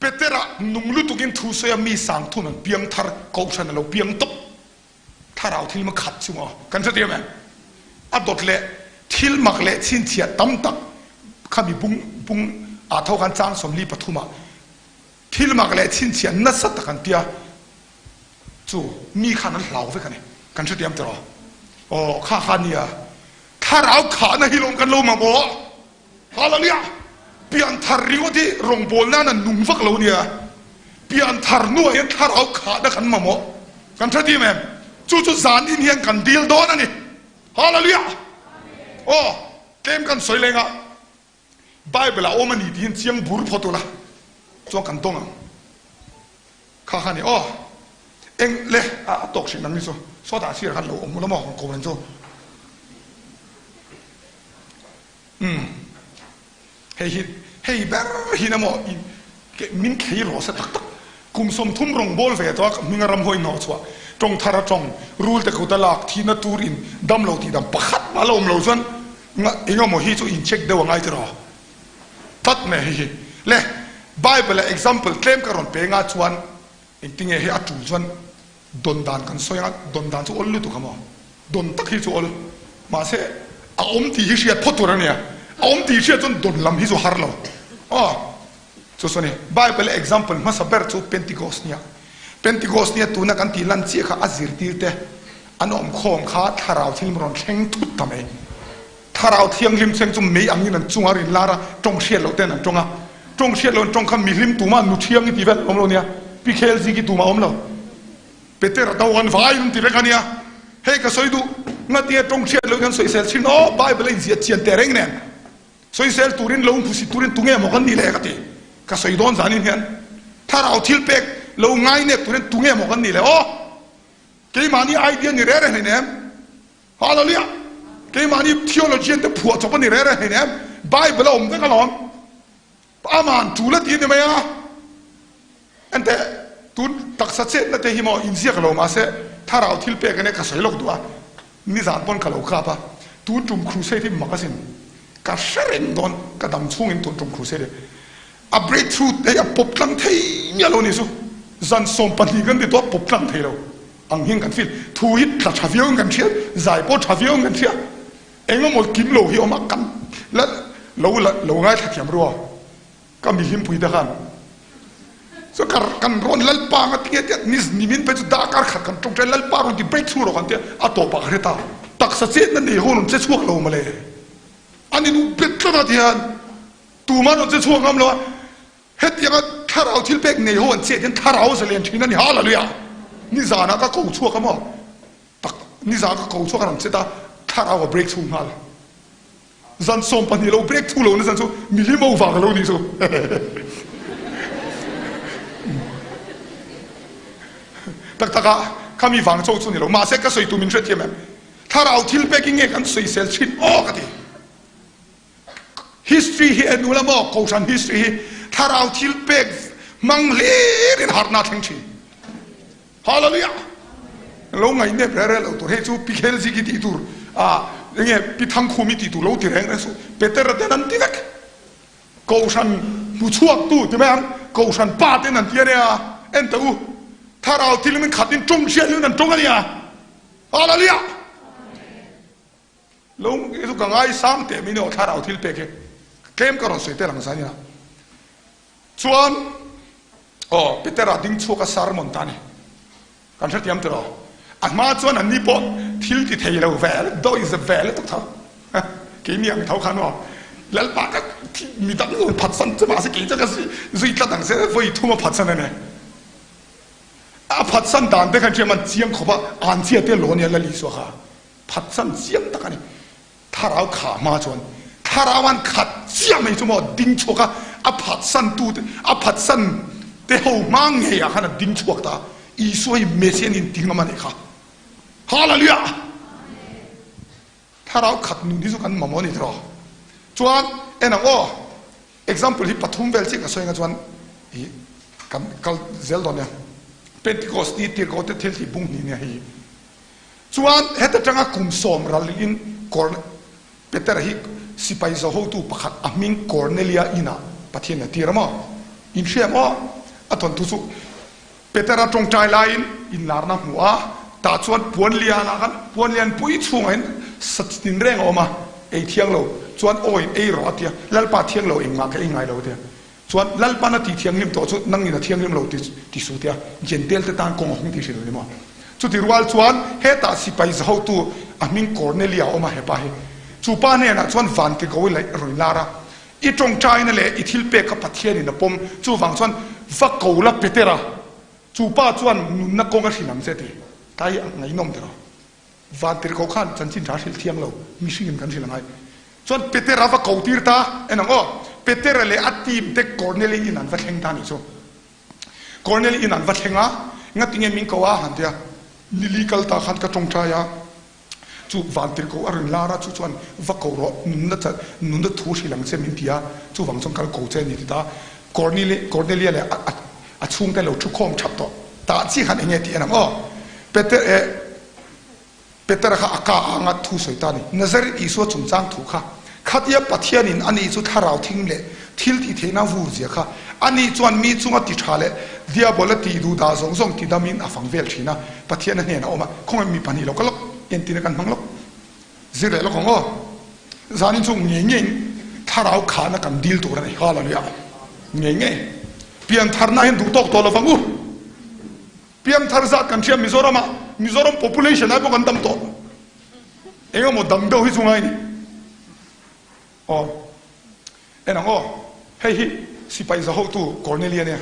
Petera nung lutukin thu sawi a mi sang thun an piang thar kohhran a lo piang tawp. Thlarau thil ma khat chu maw kan hre tir em? A dawt leh thil mak leh chhinchhiah tam tak khami bung bung ah tho khan chang 43 ah thil mak leh chhinchhiah nasa tak an tia chu mi khan an hlau vek a ni. Kan hre tiam tiraw? Aw kha kha nia thlarau khahna hi lawm kan lo mamawh. Hallelujah! Pianthar ringawt hi rawngbâwl nân an nung vak lo nia. Pianthar hnuah hian thlarau khahna kan mamawh. Kan hre tim em? Chu chu zan in hian kan dil dawn a ni. Hallelujah! Aw, tlem kan sawi leng a, Bible ah awm a ni tih hian chiang bur phawt ula, chuan kan dawng ang. Kha kha ni aw, eng le a tawk hrim ang ni chu, sawtah sirah khan lo awm ula maw, ko reng chu. Umm hei hi hei ber hi na maw i min khei rawh se tak tak kum 30 rawn bawl ve tawh a ka hming a ramhuai hnawh chhuah. Tawng thar a tawng, rul te kut a lak, thihna tur in dam lo tih dam pakhat mah la awm lo chuan eng emaw hi chu in check deuh a ngai tiraw? Tlat mai hei hi. Le Bible ah example tlem ka rawn pe nga chuan engtinge hei a tul chuan Don dan kan sawi anga, don dan chu awl lutuk a maw? Don tak hi chu awl. Mahse, a awm tih hi hriat phawt tur a nia. A awm tih hriat chuan don lam hi chu har lo. Aw, chu chu a ni. Bible example hmasa ber chu Pentecost nia. Pentecost nia tuna kan tih lan chiah kha a zirtir te an awm khawm kha thlarau thil rawn thleng thut ta mai. Thlarau thianghlim thleng chu mei angin an chunga rin lar a, tawng hriat loh ten an tawng a. Tawng hriat loh an tawng kha mihlim tumah nu thiang i ti vel awm lo nia, pi khel zik i tumah awm lo. Peter a do an vai an ti vek a nia. Hei ka sawi duh, ngatinge tawng hriat loh in an sawisel thin aw, Bible a inziah chian teh reng nen. Sawisel turin lo hmusit turin tunge maw kan nih le ka ti. Ka sawi dawn zanin hian thlarau thil pek lo ngainep turin tunge maw kan nih le aw. Keimahni idea ni rere hleinem. Hallelujah! Keimahni theologian te phuah chawp a ni reng reng hleinem, Bible a awm vek alawm. Aman tul a ti a ni mai a. Enteh, tun taksa chetna te hi maw inziak lo mahse thlarau thil pek ania ka sawi lawk duh a, nizan pawn ka lo kap a, tun tum crusade hi mak asin, ka hre reng dawn ka dam chhungin tun tum crusade hi a breakthrough hei a pawp tlang thei miah lo ni chu, zan 12 kan ti tawh a pawp tlang thei lo. Ang hian kan feel. Thu hi tla tha viau in kan hria, zai pawh tha viau in kan hria. Engemaw kim lo hi awm a, kan la lo la lo ngaithla thiam rua. Ka mi hlimpui te khan chu ka kan rawn Lalpa anga tinge tia ni ni min pe chu darkar khat kan tawngtai Lalpa rawn ti break through rawh kan tia a tawpah ka hre ta. Taksa chetna nei ho rawn che chhuak lo mawle. An in bet tlat a tihian tumah rawn che chhuak ngam lo a. Hetianga thlarau thil pek nei ho an chet hian thlarau zalen thin a ni. Hallelujah! Nizanah ka ko chhuak a maw? Tak, nizan ka ko chhuak a rawn chet a, thlarau a break chhung nghal. Zan 12 lo break thu lo na zan chu mi hlim ho vang a lo nih chu. Tak tak a, khami vang cho chu ni lo. Mahse ka sawi tu min hrethiam em? Thlarau thil pek hi nge kan sawisel thin aw ka ti. History hi en ula maw, Kohhran history hi thlarau thil pek hmang hlir in harhna a thleng thin. Hallelujah! Lo ngaihnep reh reh lo tur, hei chu Pi Khelzik i tih tur, ah enge Pi Thangkhum i tih tur lo ti reng reng suh, Petera ten an ti vek. Kohhran hmuchhuak tu ti mai ang, Kohhran pa ten an ti a nia, en teh u, thlarau thil in khat in tawng hriat in an tawng a nia. Hallelujah! Lo hi chu ka ngaisang teh mai ni aw thlarau thil pek hi tlem ka rawn sawi tel ang zan ina chuan aw Petera ding chhuak a sermon ta ni kan hrethiam tiraw a hma chuan an ni pawh thil ti thei lo vel dawi za vel lutuk tho keini ang tho khan aw Lalpa ka mi dang rawn phatsan che mahse kei chu ka zui tlat ang se vawi thum a phatsan a ni a phatsan dan te khan hriam an chiang khawp a an chhia te lo ania Lal Isua kha Phatsan chiang tak a ni. Thlarau khah hma chuan thlarau an khat chiah mai chu maw ding chhuak a, a phatsan tu te, a phatsan te ho hma ngei ah khan a ding chhuak ta a, Isua hi Messiah niin ti ngam a nih kha. Hallelujah! Thlarau khat nun hi chu kan mamawh a ni tiraw? Chuan en ang aw, example hi pathum vel chiah ka sawi anga chuan i kan kal zel dawn nia. Pentecost ni tirhkoh te thil tih bung hnih nia hei hi. Chuan heta tanga kum sawm ralin Korn Petera hi sipai zohotu pakhat a hming Kornelia inah Pathian a tir a maw? In hria maw? A thawnthu chu Petera tawngtai laiin inlarna hmu a, tah chuan puan lianah khan puan lian pui chhungah hian sa tin reng a awm a, ei thiang lo chuan aw in ei rawh a ti a, Lalpa thiang lo engmah ka ei ngai lo a ti a. Chuan Lalpan a tih thianghlim tawh chu nangin a thianghlim lo ti su tia Jentail te tan kawng a hawng tih hrilh a ni maw? Chuti rual chuan hetah sipai zahotu a hming Kornelia a awm a hepa hi. Chu pa hnenah chuan van ti ko i laih rawn lar a, I tawngtaina leh i thil pek kha Pathianin a pawm, chuvang chuan va ko la Petera, chu pa chuan nunna kawng a hrilh ang che ti. Tlai a ngaihnawm tiraw? Van tirhkoh khan chanchin tha hrilh thiang lo, mihringin kan hrilh a ngai. Chuan Petera va ko tir ta, en ang aw, Petera leh a team te Korneli in an va thleng ta nih chu. Korneli in an va thleng a, ngatinge min ko a han tia, Nili kal ta khan ka tawngtai a, chu van tirhkoh a rawn lar a, chu chuan va ko rawh, nunna cha, nunna thu hrilh ang che min ti a, chuvang chuan kal ko che a ni ti ta. Korneli, Kornelia leh a, a chhungte lo thu khawm thap tawh, tah chiah khan enge tih en ang aw. Peter eh Petera kha a ka anga thu sawi ta a ni. Nazareth Isua chungchang thu kha khatia Pathianin ani chu thlarau thing leh thil tih theihna vur zia kha ani chuan mi chunga ti tha leh diabola tih duh dah zawng zawng ti damin a fang vel thin a, Pathian a hnenah a awm a, khawngaih mi pahnih lo ka lawk entina kan hmang lawk zir leh lawk ang aw. Zanin chu ngei ngeiin thlarau khahna kan dil tur a ni. Hallelujah! Ngei ngei piantharna hian duh tawk tawh lovang u. Piangthar zat kan hria Mizoram ah Mizoram population ai pawh kan tam tawh. Eng emaw dang deuh hi chu ngai ni. Aw en ang aw hei hi sipai za hotu Cornelia nia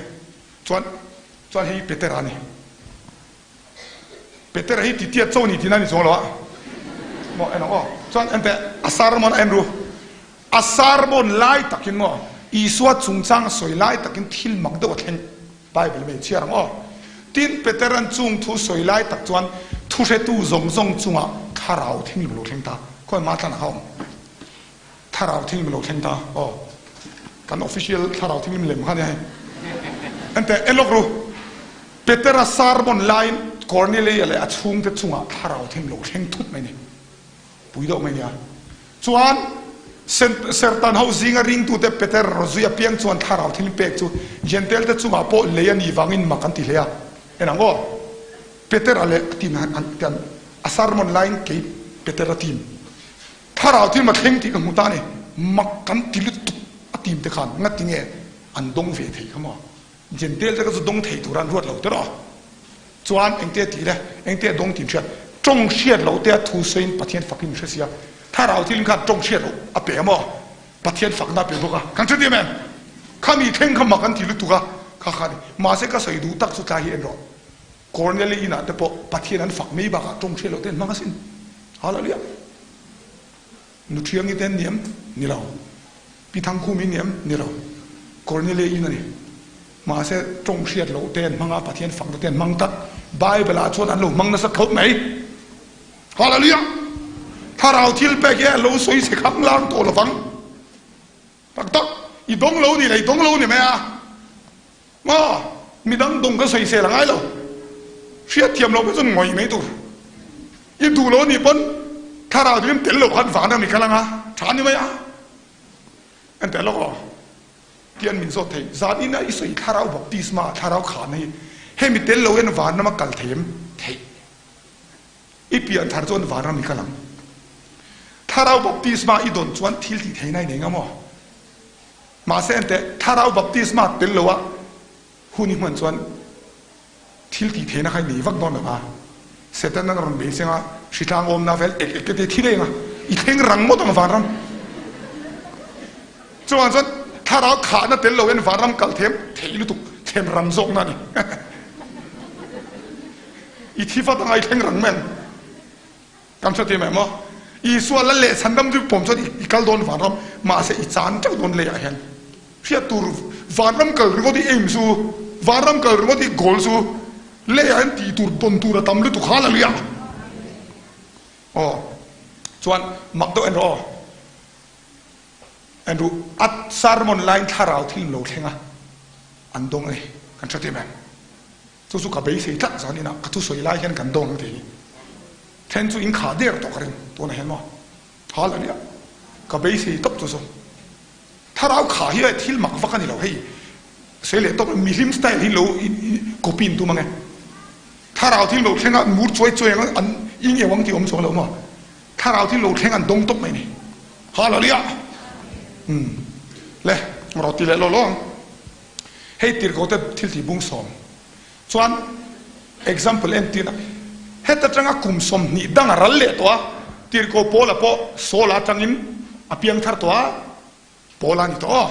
chuan chuan hei hi Petera a ni. Petera hi titiat cho ni tihna a ni chuang lo a. Maw en ang aw chuan enteh a sermon a en ru. A sermon lai takin maw Isua chungchang a sawi lai takin thil mak deuh a thleng. Bible mai chhiar ang aw. Tin, Petera'n chung thu sawi lai tak chuan thuhretu zawng zawng chungah thlarau thinglim a lo thleng ta. Khawi hma tlan a awm? Thlarau thinglim a lo thleng ta. Aw, kan official thlarau thinglim lem kha nia hei. Enteh, en lawk ru. Petera sermon laiin Korneleia leh a chhungte chungah thlarau thinglim a lo thleng thut mai ni. Pui deuh mai nia. Chuan Sertan ho zinga ringtute Peter rawzui apiang chuan thlarau thil pek chu Jentail te chungah pawh lei a nih vangin mak an ti hle a. En ang aw. Petera leh a team an ti an a sermon laiin kei Petera team thlarau thil ma thleng tih ka hmu ta a ni. Mak kan ti lutuk a team te khan ngati nge an dawng ve thei kha maw. Jentail te kha chu dawng thei tur an ruat lo tiraw. Chuan engte tih le, engte dawng tih hriat, tawng hriat loh te a thu sawiin Pathian fakin min hre sia. Thlarau thil khan tawng hriat loh a pe a maw? Pathian fakna a pe bawk a. Kan hre diam em? Khami thleng kha mak an ti lutuk a, kha kha ni. Mahse ka sawi duh tak chu tlai hi en rawh. Corneli inah te pawh Pathian an fak mai bakah tawng hriat loh te an hmang asin. Hallelujah! Nuthiangi te an ni em? Ni lo. Pi Thangkhumi ni em? Ni lo. Cornelia in a ni. Mahse, tawng hriat loh te an hmang a, Pathian fakna te an hmang tlat. Bible ah chuan an lo hmang nasa khawp mai. Hallelujah! Thlarau thil pek hi a lo sawi chhe khang lang tawh lovang. Tak tak, i dawng lo ni leh i dawng lo ni mai a. Maw? Midang dawng ka sawisel a ngai lo. Hriatthiam loh pawh chuan ngawih mai tur. I duh lo anih pawn thlarau chu in tel loh khan van ami kal anga tha ni mai a. En teh lawk aw. Tian min zawt thei. Zan ina i sawi thlarau baptisma thlarau khahna hi hemi tel lo hian van rama kal thei em? Theih. I pian thar chuan van ram i kal ang. Thlarau baptisma i dawn chuan thil tih theihna i nei ngam aw. Mahse enteh, thlarau baptisma tel loa hun i hman chuan thil tih theihna kha i nei vak dawn lo va. Satan-an a rawn bei seng a, hritlang awmna vel ek ek te te thi reng a, i thleng rang ngawt ang vanram. Chuvang chuan thlarau khahna tel lo hian vanram kal them theih lutuk thlen rang zawkna a ni. I thi vat anga i thleng rang mai ang. Kan hre tih mai maw? Isua lal leh chhandam chu pawm chuan i kal dawn vanram, mahse i chan teuh dawn leiah hian hriat tur vanram kal ringawt i aim chu, vanram kal ringawt i goal chu leiah hian tih tur dawn tur a tam lutuk hallelujah. Aw chuan mak deuh en rawh aw. En ru a sermon laiin thlarau thil in lo thleng a, an dawng a ni. Kan hre tih mai. Chu chu ka beisei tlat zan inah ka thusawi lai hian kan dawng thei. Then chu in khah der tawh ka ring tunah hian maw hal a nia ka beisei tawp chu chu. Thlarau khah hi thil mak vak a ni lo hei sawi leh tawp mihlim style hi lo copy in tum ang e. Thlarau thil lo thleng a mur chuai chuai ang an ing eo ang tih awm chuang lo maw. Thlarau thil lo thleng an dawng tawp mai ni. Hallelujah. Umm le rawh ti leh law law ang. Hei tirhkohte thil tih bung sawm chuan example entirna heta tanga kum 20 dang a ral leh tawh a, tirhkoh Paula pawh Saul-a atangin a piang thar tawh a, Paula a ni tawh aw.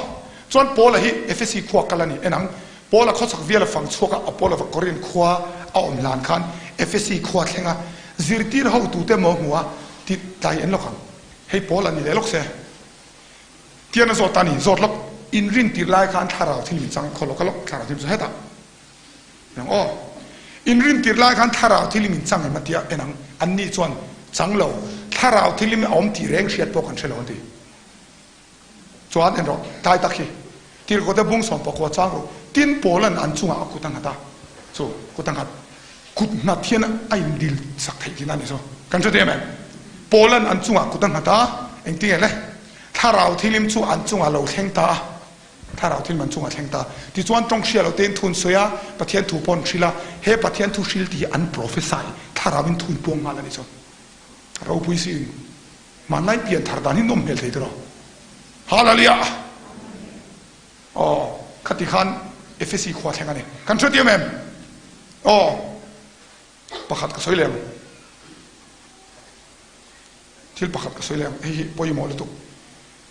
Chuan Paula hi Efesi khua kal a ni en ang. Paula khawchhak viala fang chhuak a, Apollo va Korinth khua a awm hlan khan Efesi khua thleng a, zirtir hotute maw hmu a ti tlai en lawk ang. Hei Paula ni leh lawk se. Tian a zawt ta ni, zawt lawk. Inrin tirh lai khan thlarau thil min chang khaw lawk a lawk, thlarau thil chu hetah en ang aw. Inrin tirh lai khan thlarau thil min chang em a tia en ang, an ni chuan chang lo, thlarau thil a awm tih reng hriat pawh kan hre lo an ti. Chuan en rawh, tlai tak hi tirhkote bung 14 chang rawh, tin Paula'n an chungah a kut a nghat a, chu kut a nghat. Kut nghat hian a indil sak theih tihna a ni chu. Kan hre em em? Paula'n an chungah kut a nghat a, engtin nge le? Thlarau Thianghlim chu an chungah lo thleng ta a, Thlarau Thianghlim an chungah thleng ta. Tichuan tawng hria lo tein thun sawi a, Pathian thu pawh an hrilh a, he Pathian thu hril tih hi an prophesy, Thlarauin thun puang nghal a ni chu. Ropui siin hmanlai pian thar dan hi nawm hmel thei tiraw? Hallelujah! Aw, khati khan Efesi khua thleng a ni. Kan hre tiam em? Aw, pakhat ka sawi leh ang. Thil pakhat ka sawi leh ang. Hei hi pawimawh lutuk.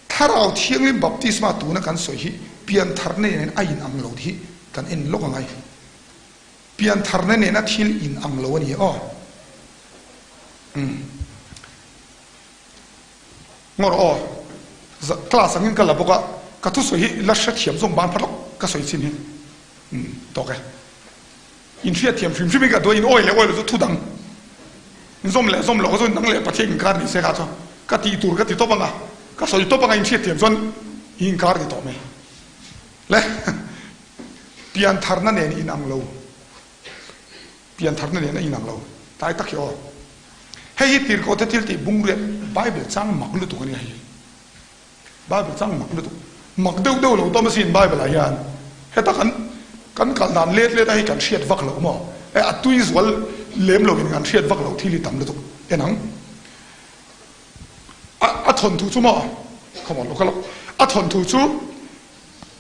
Thlarau Thianghlim baptisma tuna kan sawi hi piantharna nen a inang lo tih hi kan en lawk angai. Piantharna nena thil inang lo a ni aw. Umm. Ngawr aw, class angin ka la bawk a, ka thusawi hi la hrethiam zawng ban phat lawk ka sawi chin hi. Umm, tawk e. In hriatthiam hrim hrim in ka duai in awi leh awi lo chu thu dang. In zawm leh zawm lo kha chu nang leh Pathian inkar ni se kha chu ka tih tur ka ti tawp anga, ka sawi tawp anga in hriatthiam chuan i inkar ni tawh mai. Le, piantharna nen inang lo. Piantharna nen a inang lo. Tlai tak hi aw. Hei hi tirhkohte thil tih bungriat Bible chang mak lutuk a nia hei. Bible chang mak lutuk. Mak deuh deuh lo tawm asin Bible ah hian. Heta kan kan kal dan let let a hei kan hriat vak lo maw. E a tui zual lem lo in kan hriat vak lo thil hi tam lutuk. En ang. A a thawnthu chu maw. Come on lo kal a thawnthu chu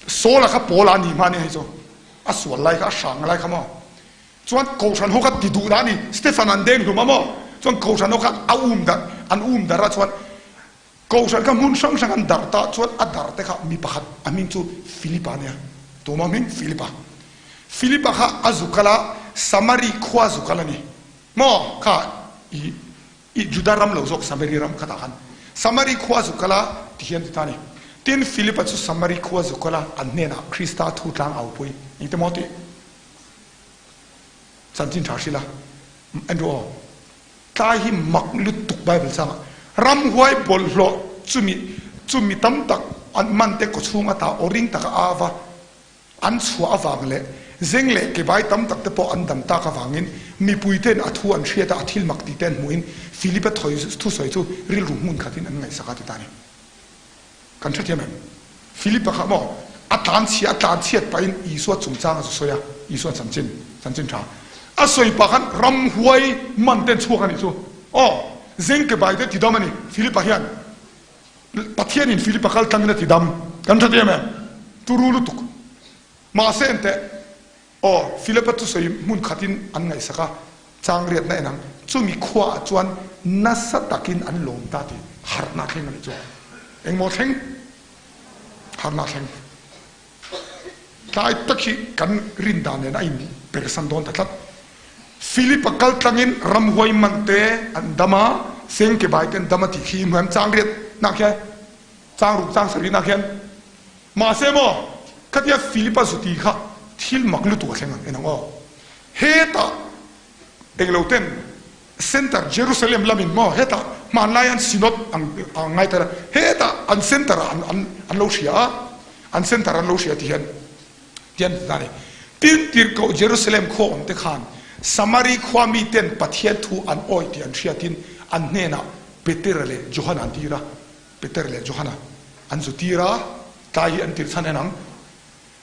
Saul a kha Paul a ni hma nia hei chu. A sual lai kha a hrang lai kha maw. Chuan Kohhran ho kha ti duh dah a ni. Stephen an deng hlum a maw? Chuan Kohhran ho kha a um darh, an um darh a chuan Kohhran kha hmun hrang hrang an darh ta chuan a darh te kha mi pakhat a hming chu Philipa a nia. Tuma hming? Philipa. Philipa kha a zu kal a, Samari khua zu kal a ni. Maw? Kha i I Juda ram lo zawk Samari ram khatah khan Samari khua zu kal a ti hian ti ta a ni. Tin, Philipa chu Samari khua zu kal a, an hnenah Krista thu tlang aupui engte maw tih chanchin tha hrilh a, en ru aw, tlai hi mak lutuk Bible changah ramhuai bawlhhlawh chumi chumi tam tak an man te kawchhung ata aw ring taka a va an chhuah avang leh zeng leh kebai tam tak te pawh an dam tak avangin mipui ten a thu an hriat a, a thil mak tih te an hmuhin Philip-a thusawi chu rilru hmun khatin an ngaihsak a ti ta a ni. Kan hrethiam em? Philip-a kha maw a tlanchhia a tlanchhiat pahin Isua chungchang a zu sawi a, Isua chanchin, chanchin tha a sawi pah khan ramhuai man ten chhuak a nih chu. Aw, zeng kebai te tidam a ni Philip-a hian. Pathianin Philip-a kal tlangin a tidam. Kan hrethiam em? Turu lutuk. Mahse enteh, aw, Philip-a thusawi hmun khatin an ngaihsak a, chang riatna en ang. Chumi khuaah chuan nasa takin an lawm ta tih harhna thleng a nih chu. Engmaw thleng? Harhna thleng. Tlai tak hi kan rin dan nen a inpersan dawn ta tlat. Philip-a kal tlangin ramhuai man te an dam a, sengkebai te an dam a tih khi hmuh hian chang riatna khian, chang ruk chang sarihna khian. Mahse maw, khatia Philip-a zuti kha thil mak lutuk a thleng ang en ang aw. Hetah englo ten Center Jerusalem lamin maw hetah hmanlai an synod ang ang ngai tel a, hetah an center ah an an an lo hria a, an center an lo hria ti hian tian ti ta a ni. Tin, tirhkoh Jerusalem khua awm te khan Samari khua miten Pathian thu an awi tih an hriatin an hnenah Petera leh Johana an tir a, Peter leh Johana an zu tir a, tlai hi an tir chhan en ang.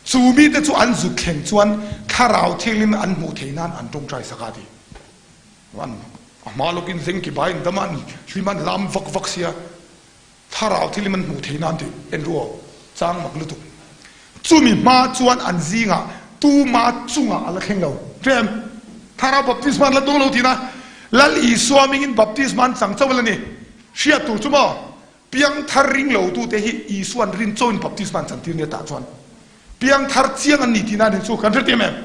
Chu mite chu an zu thleng chuan Thlarau Thianghlim an hmuh theih nan an tawngtai sak a ti. An a hma lawkin zeng ki bai an dam a, an hlim an lam vak vak sia, Thlarau Thianghlim an hmuh theih nan tih en ru aw, chang mak lutuk. Chumi hma chuan an zingah tuma chungah a la thleng lo. Hrem, Thlarau baptisma an la dawng lo tihna, Lal Isua mingin baptisma an chang chauh a la ni. Hriat tur chu maw? Piangthar ring lo tute hi Isua'n rin chauhin baptisma an chantir nia tah chuan piangthar chiang an ni tihna a ni chu kan hrethiam em?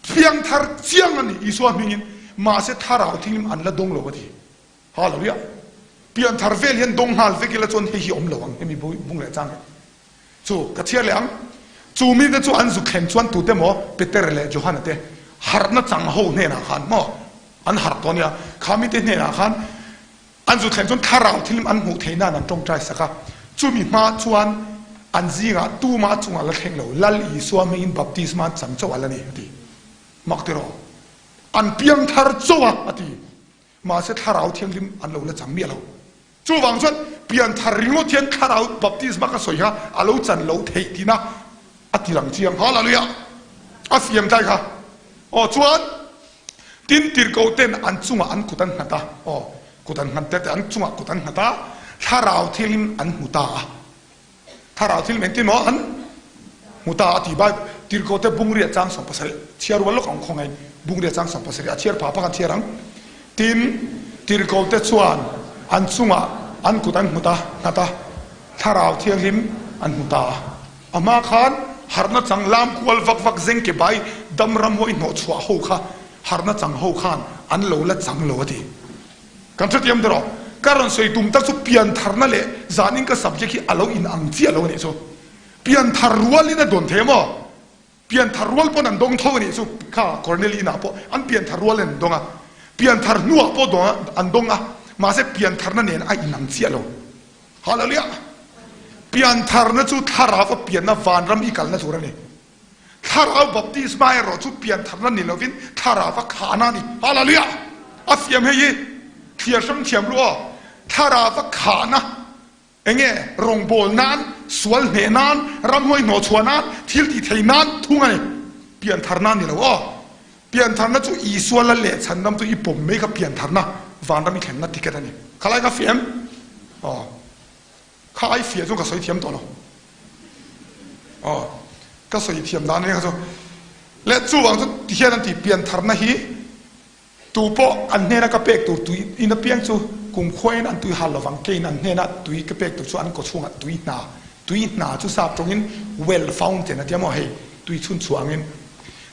Piangthar chiang an ni Isua hmingin mahse thlarau thinglim an la dawng lo a ti. Hallelujah! Pianthar vel hian dawng nghal vek ila chuan hei hi awm lo ang hemi bung leh chang hi. Chu ka chhiar leh ang. Chu mite chu an zu thlen chuan tute maw Peter leh Johana te harhna chang ho hnenah khan maw an harh tawh ania kha mite hnenah khan An zu thlen chuan thlarau thil an hmuh theih nan an tawngtai sak a, chumi hma chuan an zingah tumah chungah la thleng lo, Lal Isua hmingin baptisma an chang chauh a la ni, a ti. Mak tiraw? An piangthar chauh a, a ti. Mahse Thlarau Thianghlim an lo la chang miah lo. Chuvang chuan pianthar ringawt hian Thlarau baptisma ka sawi kha a lo chan loh theih tihna a ti lang chiang. Hallelujah! A fiam tlai kha. Aw chuan tin tirhkoh ten an chungah an kut an nghat a, aw kut an nghat te an chungah kut an nghat a, Thlarau Thianghlim an hmu ta a. Thlarau thil engtin maw an hmu ta a ti Bible Tirhkohte bungriah chang 70 chhiar rual lawk ang khawngain bungriah chang 70 a chhiar pha phak an chhiar ang. Tin, Tirhkohte chuan an chungah an kut an hmu ta nghat a, Thlarau Thianghlim an hmu ta a. A hma khan harhna chang lam kual vak vak zeng ke bai dam ram hawi hnawhchhuah ho kha harhna chang ho khan an lo la chang lo a ti. Kan hrethiam tawh rawh. Ka rawn sawi tum tak chu piantharna leh zanin ka subject hi a lo in ang chiah lo a nih chu. Pianthar rualin a dawn thei a maw? Pianthar rual pawn an dawng tho a nih chu. Kha Cornelina pawh an pianthar rualin an dawng a. Pianthar hnuah pawh dawng a an dawng a. Mahse piantharna nen a in ang chiah lo. Hallelujah! Piantharna chu thlarau a pianna vanram i kalna tur a ni. Thlarau baptisma erawh chu piantharna ni lovin thlarauva khahna a ni. Hallelujah! A fiam hei hi thliar hrang thiam lu aw. Thlarauva khahna enge rawngbâwl nan, sual hneh nan, ramhuai hnawhchhuah nan, thil tih thei nan thung a ni. Piantharna a ni lo aw. Piantharna chu Isua lal leh chhandam chu i pawm mai kha piantharna vanram i thlenna ticket a ni. Khalai ka fiam aw. Kha ai fiah chu ka sawi thiam tawh lo. Aw, ka sawi thiam dan ania kha chu. Leh chuvang chu ti hian an ti piantharna hi tu pawh an hnena ka pek tur tui in apiang chu kumkhuain an tui hal lovang keiin an hnena tui ka pek tur chu an kawchhungah tui hna tui hna chu sap tawngin well fountain a tia maw hei tui chhun chhuah angin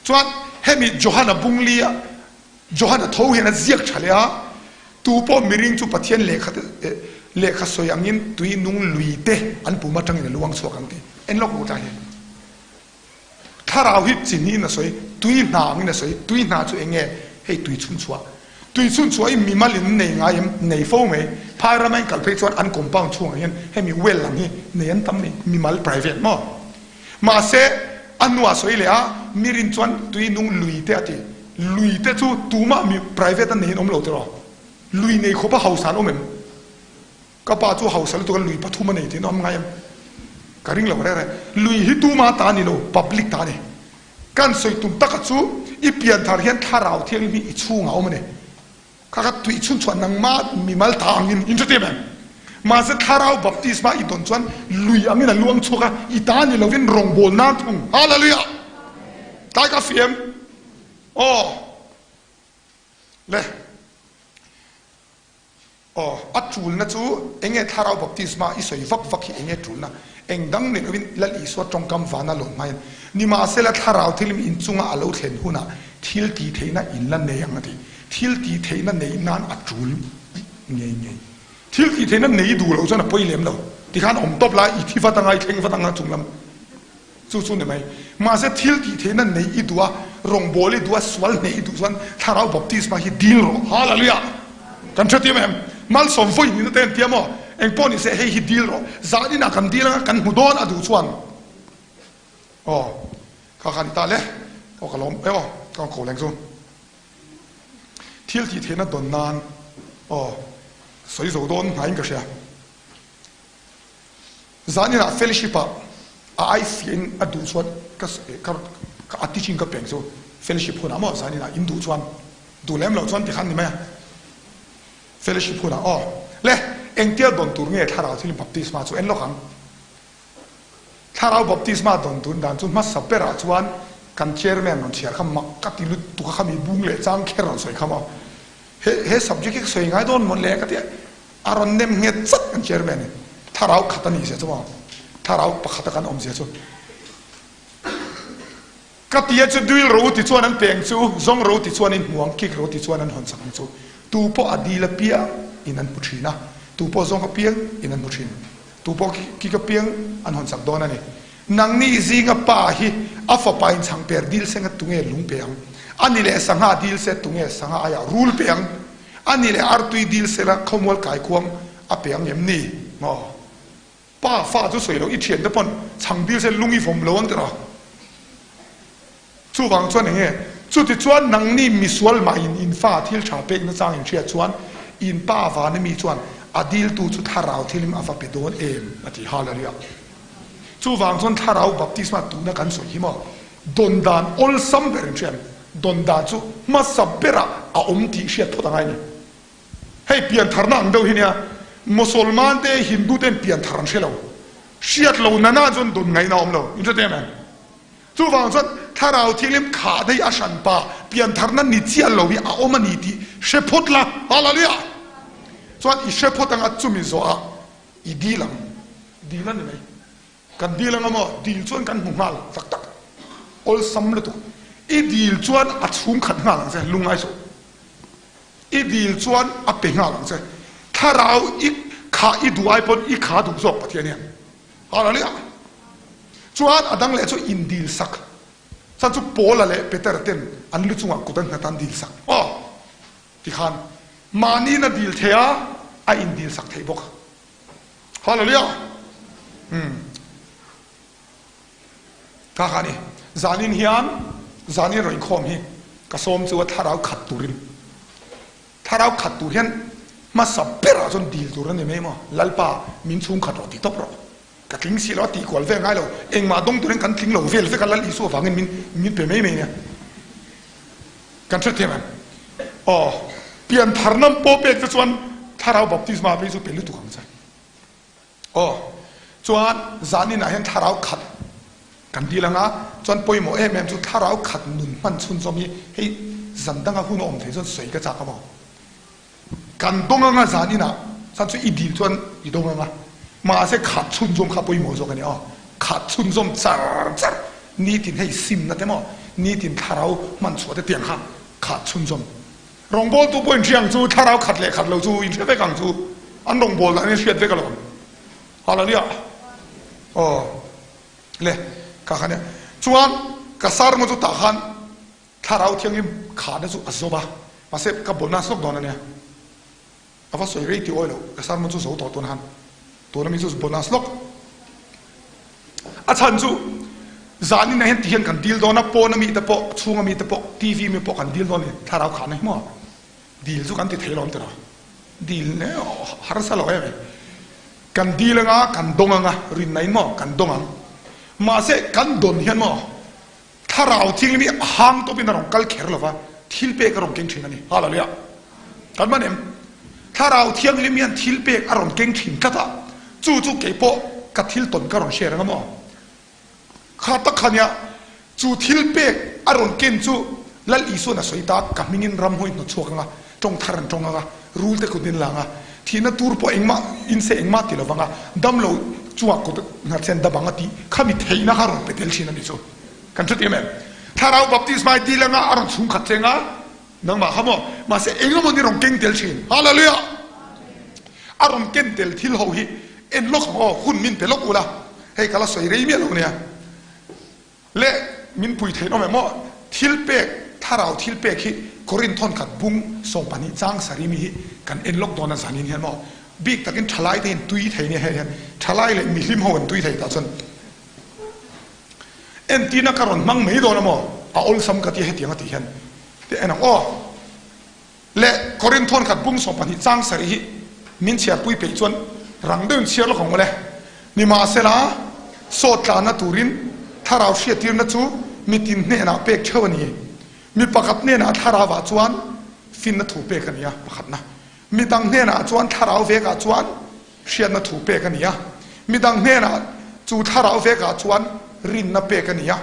chuan hemi Johana bungli a Johana tho hian a ziak tha leh a, Tu pawh miring chu Pathian lehkha lehkha sawi angin tui nung lui te an pum atangin a luang chhuak ang tih en lawk ru tlai hi. Thlarau hi chi hnihin a sawi, tui hna angin a sawi, tui hna chu eng nge? Hei tui chhun chhuah. Tui chhun chhuah hi mimal in nei ngai em? Nei fo mai. Phai rama in kal phei chuan an compound chhungah hian hemi well ang hi nei an tam mai, mimal private maw? Mahse, a hnuah sawi leh a, mirin chuan tui nung lui te a ti. Lui te chu tumah mi private a neiin awm lo tiraw? Lui nei khawpa hausa an awm em? Ka pa chu hausa lutuk a lui pathum a nei tiin awm ngai em? Ka ring lo reng reng. Lui hi tuma ta a ni lo, public ta a ni. Kan sawi tum taka chu i pianthar hian thlarau thianghlim hi i chhungah a awm a ni. Kha ka tui chhun chuan nangmah mimal ta angin in hrethiam em? Mahse thlarau baptisma i dawn chuan lui angin a luang chhuak a, i ta ni lovin rawngbâwl nan thung. Hallelujah! Tlai ka fiam. Aw. Le. Aw, a ṭulna chu enge thlarau baptisma i sawi vak vak hi enge ṭulna? Eng dang ni lovin Lal Isua ṭawngkam vana lawn hmain, Nimahsela thlarau thil in chunga a lo thlen hunah thil tih theihna in la nei ang a ti. Thil tih theihna neih nan a ṭul ngei ngei. Thil tih theihna nei duh loh chuan a pawi lem lo. Tikhan awm tawp la, i thi vat anga, i thleng vat anga chunglam chu chu ni mai. Mahse thil tih theihna neih i duh a, rawngbâwl i duh a, sual hneih i duh chuan thlarau baptisma hi dil rawh. Hallelujah! Kan hrethiam em? Malsawm vawi nihna te an tia maw? Engpawh ni se hei hi dil rawh. Zan inah kan dil anga kan hmu dawn a duh chuan aw kha kha ni ta le. Aw ka lawm e aw ka ko leng chu. Thil tih theihna dawn nan aw sawi zo dawn hnaiin ka hria. Zan inah fellowship ah a ai fiahin a duh chuan ka ka a teaching ka peng chu fellowship hunah maw zan inah in duh chuan duh lem loh chuan tikhan ni mai a fellowship hunah aw le engtia dawn tur nge thlarau thil baptisma chu en lawk ang thlarau baptisma dawn tur dan chu hmasa berah chuan kan chairman rawn chhiar kha mak ka ti lutuk a khami bung leh chang kher rawn sawi kha maw he he subject hi ka sawi ngai dawn mawn le ka ti a A rawn nem nghet chat kan chairman in thlarau khat a nih zia chu maw thlarau pakhat a kan awm zia chu ka ti a chu duil ro ti chuan an peng chu zawng ro ti chuan in hmuang kik ro ti chuan an hawn sak ang chu tu pawh a dil apiang in an hmu thin a tu pawh zawng apiang in an hmu thin tu pawh kik apiang an hawn sak dawn a ni nangni zinga pa hi a fapa in chhangper dil seng a tunge lung pe ang a ni leh sangha dil se tunge sangha aiah rul pe ang A ni leh artui dil sela khawmual kaikuang a pe ang em ni? Maw? Pa fa chu sawi lo, i thiante pawn chhang dil se lung i vawm lo ang tiraw? Chuvang chuan eng nge? Chutichuan nangni misual mahin in fa thil tha pek nachang in hriat chuan in Pa vana mi chuan a diltu chu thlarau thilim a va pe dawn em? a ti. Hallelujah! Chuvang chuan thlarau baptisma tuna kan sawi hi maw dawn dan awlsam ber in hriat dawn dan chu hmasa berah a awm tih hriat phawt a ngai a ni. Hei piantharna ang deuh hi nia, Mosolman te Hindu ten pianthar an hre lo. Hriat lo nana chuan dawn ngaihna a awm lo. In hre te em em? Chuvang chuan Thlarau Thianghlim khah daih a hranpa piantharna ni chiah lo hi a awm a ni tih hre phawt la. Hallelujah! Chuan i hre phawt anga chumi zawhah i dil ang. Dil a ni mai. Kan dil anga maw? Dil chuan kan hmu nghal tak tak. Awlsam lutuk. I dil chuan a chhungkhat nghal ang che, lungngai suh. I dil chuan a pe nghal ang che. Thlarau i kha i duh ai pawn i kha duh zawk Pathian hian. Hallelujah! Chuan a dang leh chu in dil sak. Chuan chu Paula leh Petera ten an lu chungah kut an nghat a an dil sak. Aw! Tikhan mahniin a dil thei a, a in dil sak thei bawk. Hallelujah! Umm. Kha kha ni. Zanin hian zanin rawn inkhawm hi ka sawm chu a thlarau khat turin thlarau khat tur hian hmasa berah chuan dil tur a ni mai maw? Lalpa min chhung khat rawh ti tawp rawh. Ka tling si lo a tih kual vel ngai lo. Engmah dawng turin kan tling lo vel vek a Lal Isua vangin min min pe mai mai nia. Kan hrethiam em? Aw, pianthar nam pawh pek te chuan thlarau baptisma phei chu pe lutuk ang che. Aw, chuan zanin ah hian thlarau khat kan dil anga, chuan pawimawh em em chu thlarau khat nun hman chhunzawm hi hei zan danga hun a awm thei chuan sawi ka chak a maw? Kan dawng anga zanin ah chuan chu i dil chuan i dawng anga, mahse khat chhunzawm kha pawimawh zawk a ni aw, khat chhunzawm char char nitin hei simna te maw, nitin thlarau hman chhuah te tiang kha khat chhunzawm. Rawngbawltu pawh inhria ang chu, thlarau khat leh khat lo chu inhre vek ang chu, an rawngbâwl dan in hriat vek alawm. Hallelujah! Aw le, kha kha nia. Chuan ka sermon chu tah khan thlarau thianghlim khahna chu a zawm a, mahse ka bonus lawk dawn a nia. A va sawi rei tih awi lo, ka sermon chu zo tawh tun han. Tuna mi chu bonus lawk. A chhan chu zanin ah hian ti hian kan dil dawn a, pawn a mi te pawh, a chhung a mi te pawh, TV mi pawh kan dil dawn a ni, thlarau khahna hi maw? Dil chu kan ti thei lo ang tiraw? Dil harsa lo em ai. Kan dil anga, kan dawng anga, rinna in maw kan dawng ang. Mahse kan dawn hian maw Thlarau Thianghlim hi a hang tawpin a rawn kal kher lova, thil pek a rawn keng thin a ni. Hallelujah! Kan man em? Thlarau Thianghlim hian thil pek a rawn keng thin tlat a, chu chu kei pawh ka thil tawn ka rawn share anga maw? Kha tak kha nia, chu thil pek a rawn ken chu Lal Isua'n a sawi ta, ka hmingin ramhawi hnawt chhuak anga, tawng thar an tawng anga, rul te kut in la anga, thihna tur pawh engmah inse engmah ti lovanga, damlo chungah kut nghatsen dam ang a tih kha mi theihna kha rawn pe tel thin a ni chu. Kan hre tiam em? Thlarau baptisma i dil anga a rawn chhung khat cheng a, nangmah kha maw? Mahse eng emaw ni rawn keng tel thin. Hallelujah! A rawn ken tel thil ho hi en lawk ang aw, hun min pe lawk ula, hei ka la sawi rei miah lo nia. Le min pui theih nawm em aw? Thil pek, thlarau thil pek hi Korinth thawnkhat bung 12 chang sarih mi hi kan en lawk dawn a zanin hian maw? Bik takin thalai te hian tui thei nia hei hian thalai leh mihlim ho an tui thei tah chuan entirna ka rawn hmang mai dawn a maw? A awlsam ka tia hetiang a tih hian te en ang aw. Le Korinth thawnkhat bung 12 chang sarih hi min chhiarpui peih chuan rang deuhin chhiar lawk ang ule. Nimahsela, sawt tlanna turin thlarau hriattirna chu mitin hnenah pek theuh a ni. Mi pakhat hnenah thlarauah chuan finna thu pek a ni a, pakhatna. Mi dang hnenah chuan thlarau vekah chuan hriatna thu pek a ni a, mi dang hnenah chu thlarau vekah chuan rinna pek a ni a.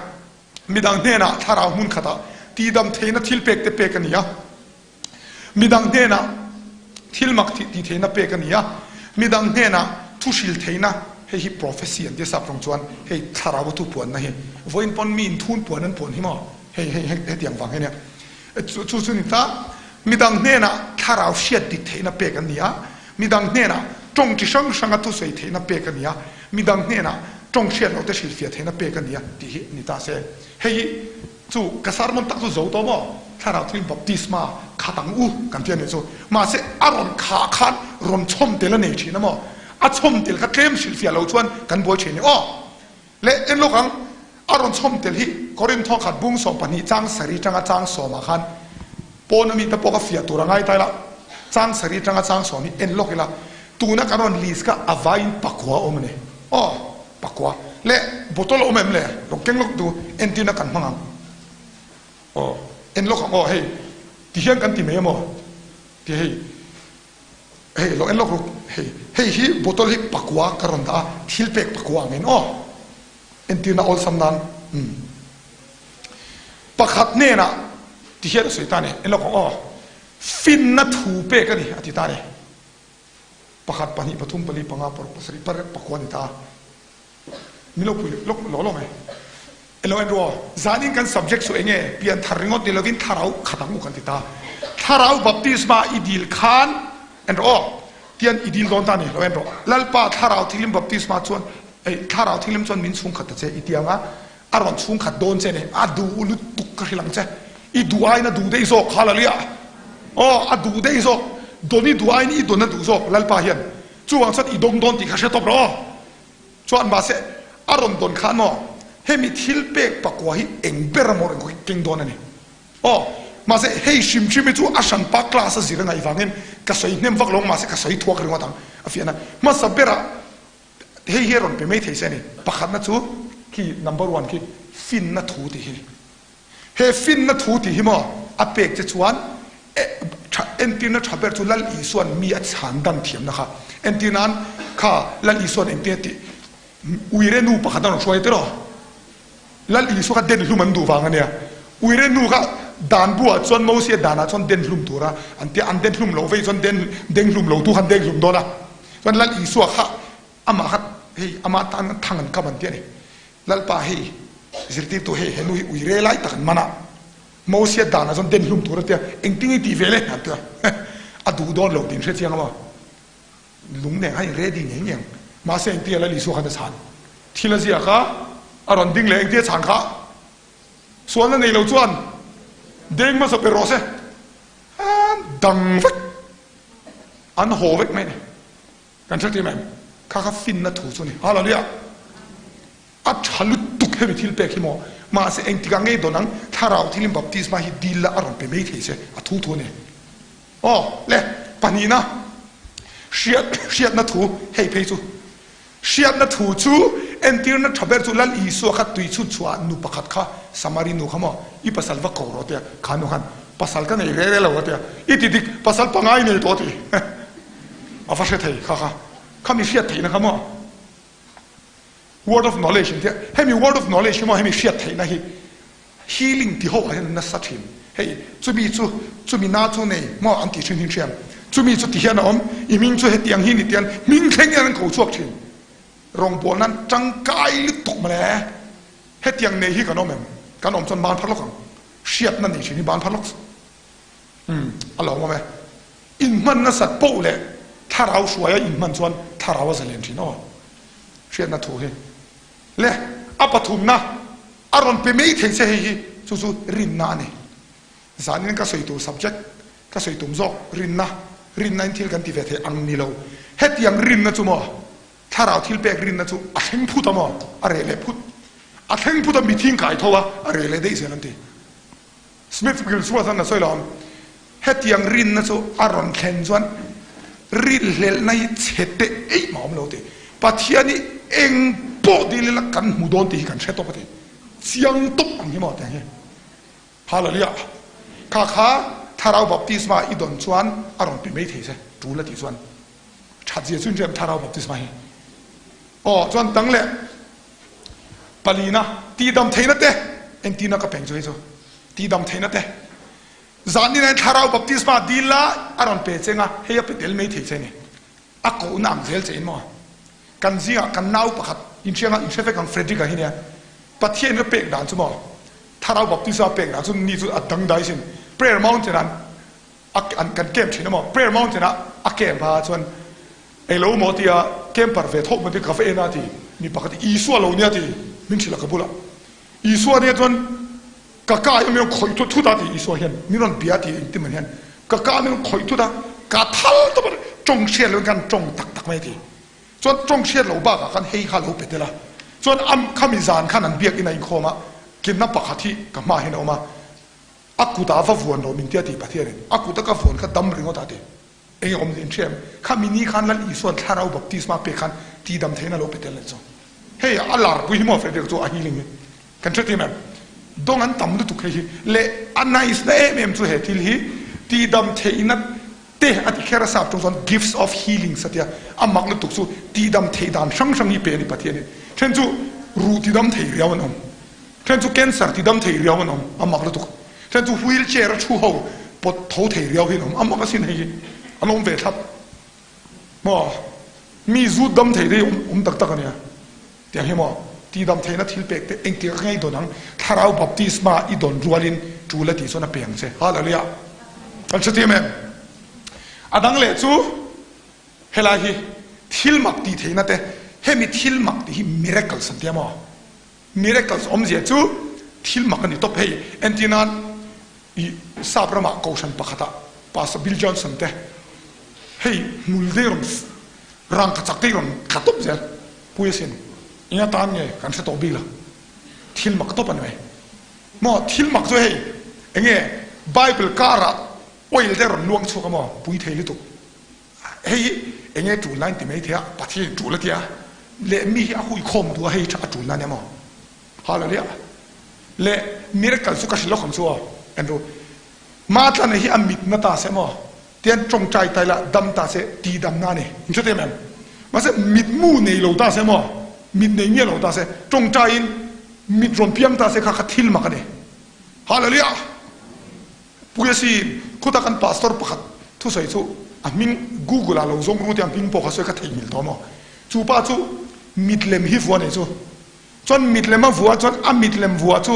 Midang hnenah thlarau hmun khatah tihdam theihna thil pek te pek a ni a, midang hnenah thil mak tih theihna pek a ni a, midang hnenah thu hril theihna, hei hi prophecy an ti a sap rawng chuan hei thlarau a thu puanna hi vawiin pawn mi in thun puan an puan hi maw hei hei hetiang vang hi nia chu chu ni ta midang hnenah thlarau hriat dik theihna pek an ni a, midang hnenah tawng chi hrang hranga thusawi theihna pek a ni a, midang hnenah tawng hriat loh te hrilhfiah theihna pek a ni a tih hi a ni ta se. Hei hi chu ka sermon tak chu zo tawh maw? Thlarau thil baptisma khat ang u kan ti a nih chu. Mahse a rawn khah khan rawn chhawm tel a nei thin a maw? A chhawm tel kha tlem hrilhfiah lo chuan kan buai thin e aw. Le en lawk ang, a rawn chhawm tel hi. Korintho khat bung 12 chang sarih tanga chang sawmah khan pawn ami te pawh ka fiah tur a ngai ta ila, chang sarih tanga chang sawm hi en lawk ila, tuna kan rawn list kha a vaiin pakua a awm a ni. Aw, pakua. Le, bottle a awm em le? Rawn keng lawk tu, entirna kan hmang ang. Aw, en lawk ang aw, hei, ti hian kan ti mai emaw? Ti hei, hei lo en lawk ruk, hei, hei hi bottle hi pakua ka rawn dah a, thil pek pakua ang in aw. Entirna awlsam nan umm pakhat hnenah ti hian a sawi ta a ni, en lawk ang aw, finna thu pek a ni a ti ta a ni. Pakhat, pahnih, pathum, pali, panga, paruk, pasarih, pariat, pakua a ni ta a. Min lo pui lawk lawk lawk e. En lo en ru aw, zanin kan subject chu eng nge? Pianthar ringawt ni lovin thlarau khat ang u kan ti ta. Thlarau baptisma i dil khan en rawh aw, tian i dil dawn ta a ni, lo en rawh. Lalpa thlarau thilim baptisma chuan Ei, thlarau thilim chuan min chhungkhat ta che i ti ang a, a rawn chhungkhat dawn che ni, a duh lutuk ka hrilh ang che, i duh aiin a duh daih zawk, Hallelujah! Aw, a duh daih zawk, dawn i duh aiin i dawn a duh zawk, Lalpa hian chuvang chuan i dawng dawn tih kha hre tawp rawh aw. Chuan mahse, a rawn dawn khan maw, hemi thil pek pakua hi eng ber emaw rawn keng dawn a ni. Aw, mahse hei hrim hrim hi chu a hranpa class a zir a ngaih vangin ka sawi hnem vak lo ang, mahse ka sawi thuak ringawt ang, a fiahna hmasa berah Hei hi a rawn pe mai thei se a ni. Pakhatna chu khi number one khi finna thu tih hi. He finna thu tih hi maw a pek che chuan tha entirna tha ber chu Lal Isua'n mi a chhan dam thiamna kha. Entir nan kha Lal Isua'n engtin a tih Uire nu pakhat a rawn hruai tiraw? Lal Isua kha den hlum an duh vang a nia. Uire nu kha dan buah chuan Mosia danah chuan den hlum tura an tia, an den hlum loh vei chuan den deng hlum lo tu khan deng hlum dawn a. Chuan Lal Isua kha amah kha hei amah tan thang an kam an ti a ni. Lalpa hei zirtirtu hei he nu hi uire lai tak an man a, Mosia danah chuan den hlum tur a tia, engtin i tih ve le an tia. A duh dawn lo tih in hre chiang a maw? Lung nen khan in ready ngei ngei ang. Mahse engtia Lal Isua khan a chhan? Thil a ziak a, a rawn ding leh engtia chhan kha? Sualna nei lo chuan deng hmasa pe rawh se. An dang vek. An haw vek mai a ni. Kan hre tir mai em? Kha kha finna thu chu a ni. Hallelujah! A tha lutuk hemi thil pek hi maw? Mahse engtikah ngei dawn ang? Thlarau thilin baptisma hi dil la a rawn pe mai thei se a thu thu a ni. Aw le, pahnihna, hriat, hriatna thu, hei phei chu. Hriatna thu chu entirna tha ber chu Lal Isua kha tui chhun chhuah nu pakhat kha, Samari nu kha maw, i pasal va ko rawh tia, kha nu khan pasal ka nei re re lo a tia, i ti dik, pasal pangai nei tawh a ti. A va hre thei kha kha, kha mi hriat theihna kha maw. Word of knowledge an tia, hemi word of knowledge hi maw hemi hriat theihna hi healing ti ho ah hian an nasa thin. Hei chumi chu chumi na chu nei maw an tih thin hin hriam, chumi chu ti hian a awm, i hming chu hetiang hi ni tian hming thleng hian an ko chhuak thin. Rawngbawlna nan tangkai lutuk mawle, hetiang nei hi kan awm em? Kan awm chuan ban phar lawk ang, hriatna nei thin hi ban phar lawk. Umm a lo awm e. Inhman nasat poh leh thlarau hruaia inhman chuan thlarau a zalen thin aw. Hriatna thu hi le a pathumna a rawn pe mai thei che hei hi chu chu rinna a ni. Zanin ka sawi tur subject ka sawi tum zawk rinna, rinna in thil kan ti ve thei ang ni lo. Hetiang rinna chu maw thlarau thil pek rinna chu a thleng phut a maw a reh leh phut. A thleng phut a mithing kai tho a a reh leh daih zel an ti. Smith Wigglesworth an a sawi lo ang. Hetiang rinna chu a rawn thlen chuan rilhlelhna hi chhe teh eih mah awm lo tih. Pathian hi eng pawh dil ila kan hmu dawn tih hi kan hre tawp a ti. Chiang tawp ang hi maw tiang hi. Hallelujah. Kha kha Thlarau Baptisma i dawn chuan a rawn pi mai thei che tul a tih chuan. That zia chu in hriat Thlarau Baptisma hi. Aw chuan dang leh palina tihdam theihna te entirna ka peng chu hei chu tihdam theihna te zan ni nen thlarau baptisma dil la a rawn pe cheng a hei a pe tel mai thei che ni a kohna ang zel che in maw kan zingah kan nau pakhat inhrianga inhre vek ang Frederick-a hi nia Pathian in a pek dan chu maw thlarau baptisma pek dan chu ni chu a dangdai sin prayer mountain an a an kan camp thin a maw prayer mountain ah a camp a chuan englo maw tia camper ve thawk maw tia ka va en a ti mi pakhat Isua lo nia ti min hrilh a ka bulah Isua nia chuan ka ka hi min rawn khawih thut thut a ti Isua hian min rawn bia ti engtin man hian ka ka min rawn khawih thut a ka thal tawp a tawng hriat loin khan tawng tak tak mai a ti chuan tawng hriat loh bakah khan hei kha lo pe tel a chuan am khami zan khan an biakin a inkhawm a. Kinna pakhat hi ka hmaah hian a awm a, a kutah va vuan rawh min tia tih Pathianin a kuta ka vuan kha dam ringawt a ti. Eng awm in hria em? Khami ni khan Lal Isua'n thlarau baptisma pek khan tihdam theihna lo pe tel leh chu. Hei a larpui hi maw Frederick chu a healing hi kan hre tim em? Dawng an tam lutuk hei hi leh a nice na em em chu he thil hi tihdam theihna te a ti kher a sap ṭawng chuan gifts of healings a tia a mak lutuk chu tihdam theih dan hrang hrang hi pe a ni Pathianin. Then chu ruh tidam thei riau an awm. Then chu cancer tidam thei riau an awm a mak lutuk. Then chu wheel chair a thu ho pawt tho thei riau hi an awm. A mak asin hei hi an awm ve thlap. Maw mi zut dam thei te hi awm tak tak a nia. Tiang hi maw tidam theihna thil pek te engtik a ngei dawn ang thlarau baptisma i dawn rualin tul a tih chuan a pe ang che. Hallelujah. Kan hrethiam em? A dang leh chu helai hi thil mak tih theihna te hemi thil mak tih hi miracles an tia maw? Miracles awmzia chu thil mak a ni tawp hei. Entir nan i sap ramah kohhran pakhatah Pastor Bill Johnson te hei hmul dei rawn rangkha chak dei rawn thla tawp zel pui asin. Eng atan nge kan hre tawh bik lo. Thil mak tawp a ni mai. Maw thil mak chu hei enge Bible karah oil te rawn luang chhuak a maw pui thei lutuk. Hei hi enge tul na in ti mai thei a, Pathian in tul a tia leh mi hi a hui khawm duh a hei tha a tul na nia maw? Hallelujah leh miracle chu ka hrilh lawk ang chu aw Andrew Matlana hi a mit na ta se maw tian tawngtai tai la dam ta se ti dam na ni in hre em em mahse mit mu nei lo ta se maw mit nei miah lo ta se tawngtai in mit rawn piang ta se kha kha thil mak a ni Hallelujah. Puia si, khuta kan pastor pakhat thusawi chu a hming Google ah lo zawng ru tia hming pawh kha sawi ka theihnghilh tawh maw? Chu pa chu mitlem hi vua nei chu. Chuan mitlem a vua chuan a mitlem vua chu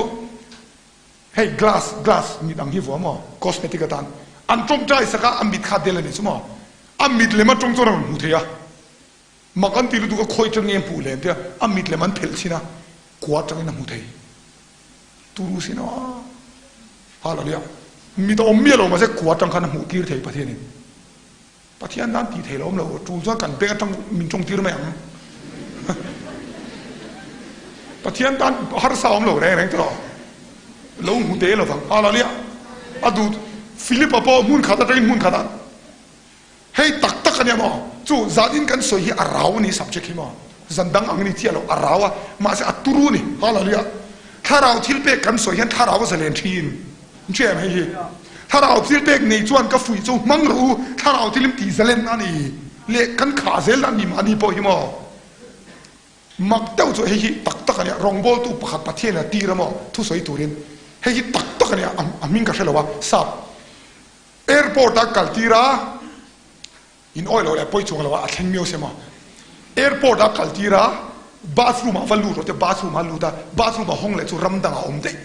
hei glass glass mit ang hi vua maw? Cosmetic atan an tawngtai sak a, a mit kha del a ni chu maw? A mitlem atawng chuan a rawn hmu thei a. Mak an ti lutuk a khawi atang nge hmuh lem tia a mitlem an phelh chin a, kua atangin a hmu thei. Turu sin a Hallelujah. Mit a awm miah lo mahse kua atang khan a hmuh tir thei Pathianin. Pathian tan tih thei lo awm lo, tul chuan kan beng atang min tawng tir mai ang. Pathian tan harsa awm lo reng reng tawh lo hmu te lovang. Hallelujah. A duh Philip-a pawh hmun khat atangin hmun khatah Hei tak tak a nia maw? Chu zan in kan sawi hi a rau a ni subject hi maw? Zan dang ang a ni chiah lo, a rau a, mahse a turu a ni. Hallelujah! Thlarau thil pek kan sawi hian thlarau a zalen thin. In hria em hei hi? Thlarau thil pek nei chuan ka fuih chu hmang rawh u, thlarau thil in tih zalen a ni leh kan khah zel dan ni mahni pawh hi maw? Mak deuh chu hei hi tak tak a nia, rawngbawltu pakhat Pathian in a tir a maw thusawi turin hei hi tak tak a nia, a hming ka hre lo a, sap. Airport a kal tir a, in awih loh leh pawi chuang lo a, a thleng miau sia maw. Airport a kal tir a, bathroom ah va lut rawh tia bathroom ah a lut a, bathroom a hawng leh chu ram dang ah a awm daih.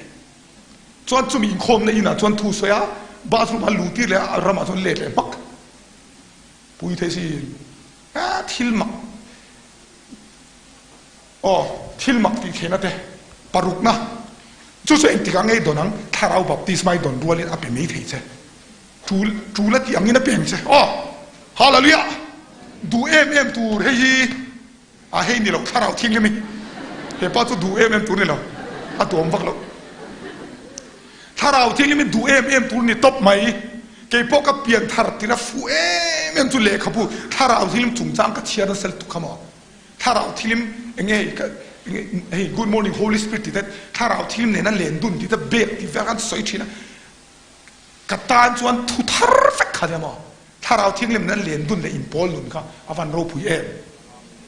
Chuan chumi inkhawmna in ah chuan thu sawi a, bathroom ah a luh tir leh a, ram ah chuan let leh hmak. Pui thei si in, a thil mak. Aw, thil mak tih theihna te parukna chu chu engtikah ngei dawn ang? Thlarau baptisma i dawn rualin a pe mai thei che. Tul, tul a tih angin a pe ang che. Aw, Hallelujah! Duh em em tur hei hi, a hei ni lo, Thlarau Thianghlim hi. He pa chu duh em em tur ni lo, a duhawm vak lo. Thlarau Thianghlim hi duh em em tur ni tawp mai. Kei pawh ka pian thar tir a fuh em em chu lehkhabu Thlarau Thianghlim chungchang ka chhiar nasa lutuk kha maw. Thlarau thilim enge hei ka enge hei good morning holy spirit tih te thlarau thilim nena len dun tih te bek tih vel khan sawi thin a ka tan chuan thu thar vek kha nia maw thlarau thianghlim nena len dun leh inpawl nun kha a van ropui em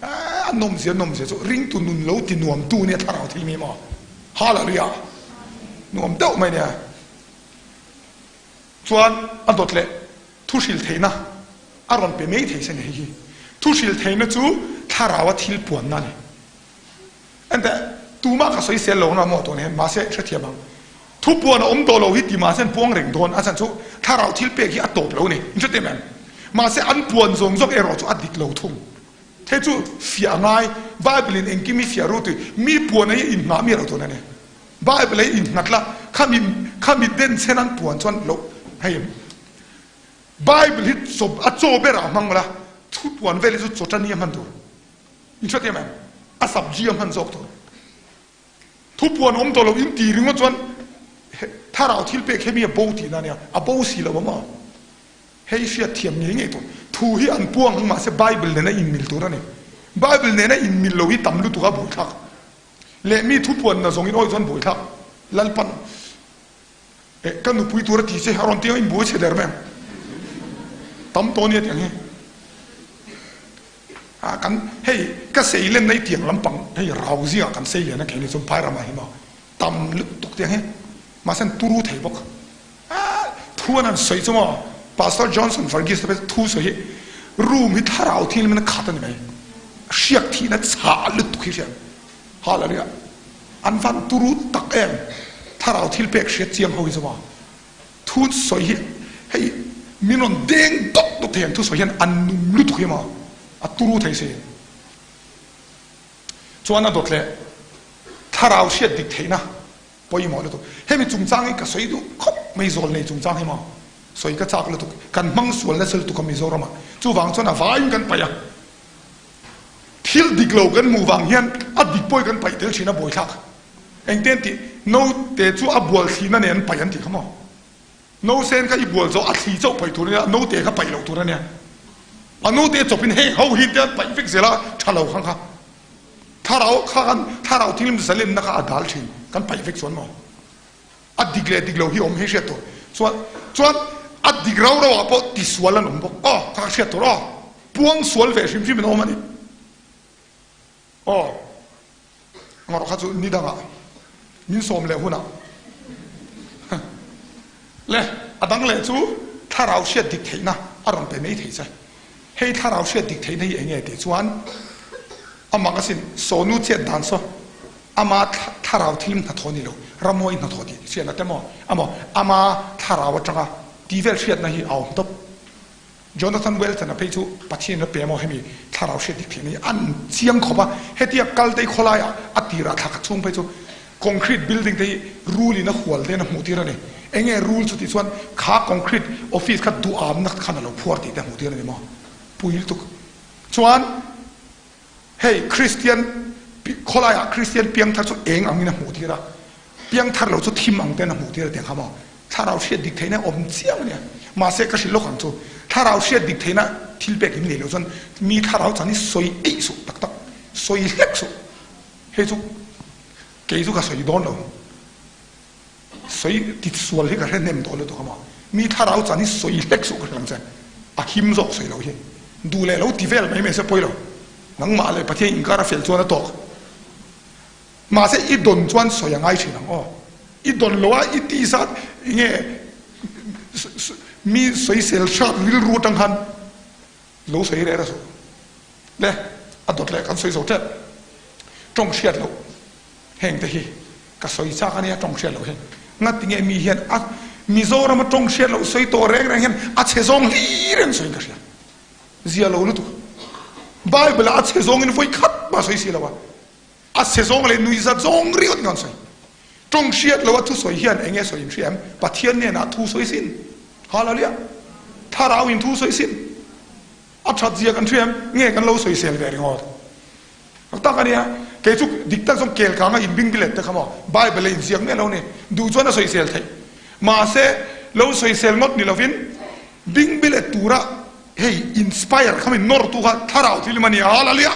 a nawmzia nawmzia chu ringtu nun lo ti nuam tu nia thlarau thilim hi maw hallelujah nuam deuh mai nia chuan a dawt leh Thu hrilh theihna a rawn pe mai thei se ni hei hi. Thu hrilh theihna chu thlaraua thil puanna a ni. Enteh, tumah ka sawi sel lo ang a maw tun hian, mahse hrethiam ang. Thu puan a awm tawh lo hi ti mahse an puang reng dawn, a chhan chu thlarau thil pek hi a tawp lo a ni. In hrethiam em? Mahse an puan zawng zawng erawh chu a dik lo thung. Hei chu fiah a ngai, Bible in engkim hi fiah ru tui, mi puan a hi inngah miah lo tun a ni. Bible a hi innghat la, khami khami denchhen an puan chuan loh hei. Bible hi chaw a chaw berah a hmang la, thu puan vel hi chu chaw tani a hman tur. In hriat em em? A sabji a hman zawk tur. Thupuan awm tawh lo in ti ringawt chuan thlarau thil pek hemi a bo tihna a nia, a bo si lo a maw? Hei hriat thiam ngei ngei tur. Thu hi an puang ang mahse Bible nena inmil tur a ni. Bible nena inmil lo hi tam lutuk a buaithlak. Leh mi thupuan na zawng in awih chuan buaithlak. Lalpan eh ka nupui tur a ti che a rawn ti ang in buai chhe der mai ang. Tam tawh ania tiang hi. Ah kan hei ka sei len na i tiang lampang hei rau zingah kan sei len a keini chuan phai ramah hi maw tam lutuk tiang hi mahse an turu thei bawk. Ah thu an han sawi chu maw Pastor Johnson Varghese te pawh thu sawi hi room hi thlarau thianghlim in a khat a ni mai hriak thihna chhah lutuk hi hriat Hallelujah an van turu tak em thlarau thil pek hriat chiang ho hi chu maw Thu sawi hi hei min rawn deng dawt dawt thei ang thu sawi hian an nung lutuk hi maw a turu thei si. Chuan a dawt leh thlarau hriat dik theihna pawimawh lutuk. Hemi chungchang hi ka sawi duh khawp mai zawl nei chungchang hi maw sawi ka chak lutuk kan hmang sual nasa lutuk a Mizoram ah chuvang chuan a vaiin kan paih a thil dik lo kan hmuh vang hian a dik pawh hi kan paih tel thin a buaithlak. Engtin tih? Note chu a bual thlina nen an paih an tih kha maw? Nosen kha i bual zawh a thli chauh paih tur a nia, note kha paih loh tur a nia. A note chawpin heng ho hi te an paih vek zel a, tha lo khang kha. Thlarau kha kan thlarau thinglim zalenna kha a dal thin, kan paih vek chuan maw? A dik leh dik lo hi awm hi hriat tur. Chuan chuan a dik rau rau ah pawh tisual an awm bawk. Aw kha hriat tur aw. Puang sual ve hrim hrim an awm a ni. Aw. Ngawrh kha chu ni dangah min sawm leh hunah le a dang leh chu thlarau hriat dik theihna a rawn pe mai thei che. Hei thlarau hriat dik theihna hi eng nge tih chuan amah asin sawnu chet dan saw ama thlarau thil hnathawh ni lo ramhuai hnathawh tih hriatna te maw amaw ama thlarau atanga tih vel hriatna hi a awm tawp. Jonathan Welton-a phei chu Pathian a pe maw hemi thlarau hriat dik theihna hi an chiang khawp a, hetia kal te hi khawlaiah a tirah thla khat chhung phei chu concrete building te hi rul in a hual te in a hmuh tir a ni. Enge rul chu tih chuan kha concrete office kha duhamna khan a lo phuar tih te a hmuh tir a ni maw? Pui lutuk chuan Hei Kristian khawlaiah Kristian piangthar chu eng angin a hmuh tir a, piangthar lo chu thim ang ten a hmuh tir a tiang kha maw? Thlarau hriat dik theihna awm chiang a nia. Mahse ka hrilh lawk ang chu, thlarau hriat dik theihna thil pek in nei lo chuan mi thlarau chan hi sawi eih suh tak tak, sawi hlek suh. Hei chu kei chu ka sawi dawn lo. Sawi tit sual hi ka hre hnem tawh lutuk a maw? Mi thlarau chan hi sawi hlek suh ka hre lang che. A him zawk sawi lo hi. Duh leh lo ti vel mai mai se pawi lo. Nangmah leh Pathian inkar a fel chuan a tawk. Mahse i dawn chuan sawi a ngai thin ang aw. I dawn lo a i ti zat enge mi sawisel hrat rilru atang khan lo sawi reh reh suh. Le a dawt leh kan sawi zo tep. Tawng hriat loh. Heng te hi ka sawi chak a nia tawng hriat loh hi. Ngati nge mi hian a Mizoram a tawng hriat loh sawi tawh reng reng hian a chhe zawng hlir in sawi ka hria. Zia lo lutuk. Bible ah a chhe zawng in vawi khat mah sawi si lo a. A chhe zawng leh nui zat zawng ringawt in kan sawi. Tawng hriat loh a thusawi hian eng nge sawi in hria em? Pathian hnenah thu sawi sin. Hallelujah. Thlarau in thu sawi sin. A that zia kan hria em? Nge kan lo sawisel ve ringawt? Tak tak a nia, kei chu dik tak chuan kel kanga inbing bilet te kha maw Bible a inziak miah lo ni, duh chuan a sawisel theih. Mahse, lo sawisel ngawt ni lovin bing bilet tura hei inspire kha min nawrtu kha thlarau thil a ni a, hallelujah!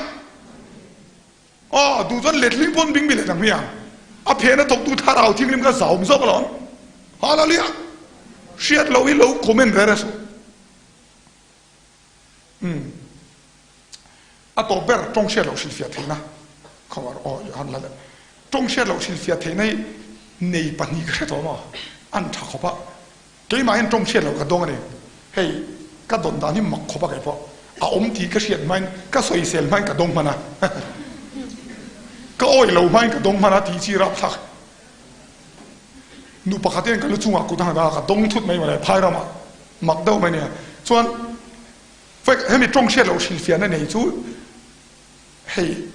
Aw, duh chuan letling pawn bing bilet ang hmiang. A phena thawktu thlarau thianghlim kha zahawm zawk alawm, hallelujah! Hriat loh hi lo comment reh reh suh. Umm. A tawp ber tawng hriat loh hrilhfiah theihna khaw aw han la leh. Tawng hriat loh hrilhfiah theihna hi nei pahnih ka hre tawh maw? An tha khawp a. Keimah hian tawng hriat loh ka dawng a ni. Hei ka dawn dan hi mak khawp a kei pawh. A awm tih ka hriat hmain ka sawisel hmain ka dawng hman a. Ka awih lo hmain ka dawng hman a tih chi rapthlak. Nu pakhat hian ka lu chungah kut a nghat a, ka dawng thut mai mawle phai ramah mak deuh mai nia. Chuan fact hemi tawng hriat loh hrilhfiahna nei chu hei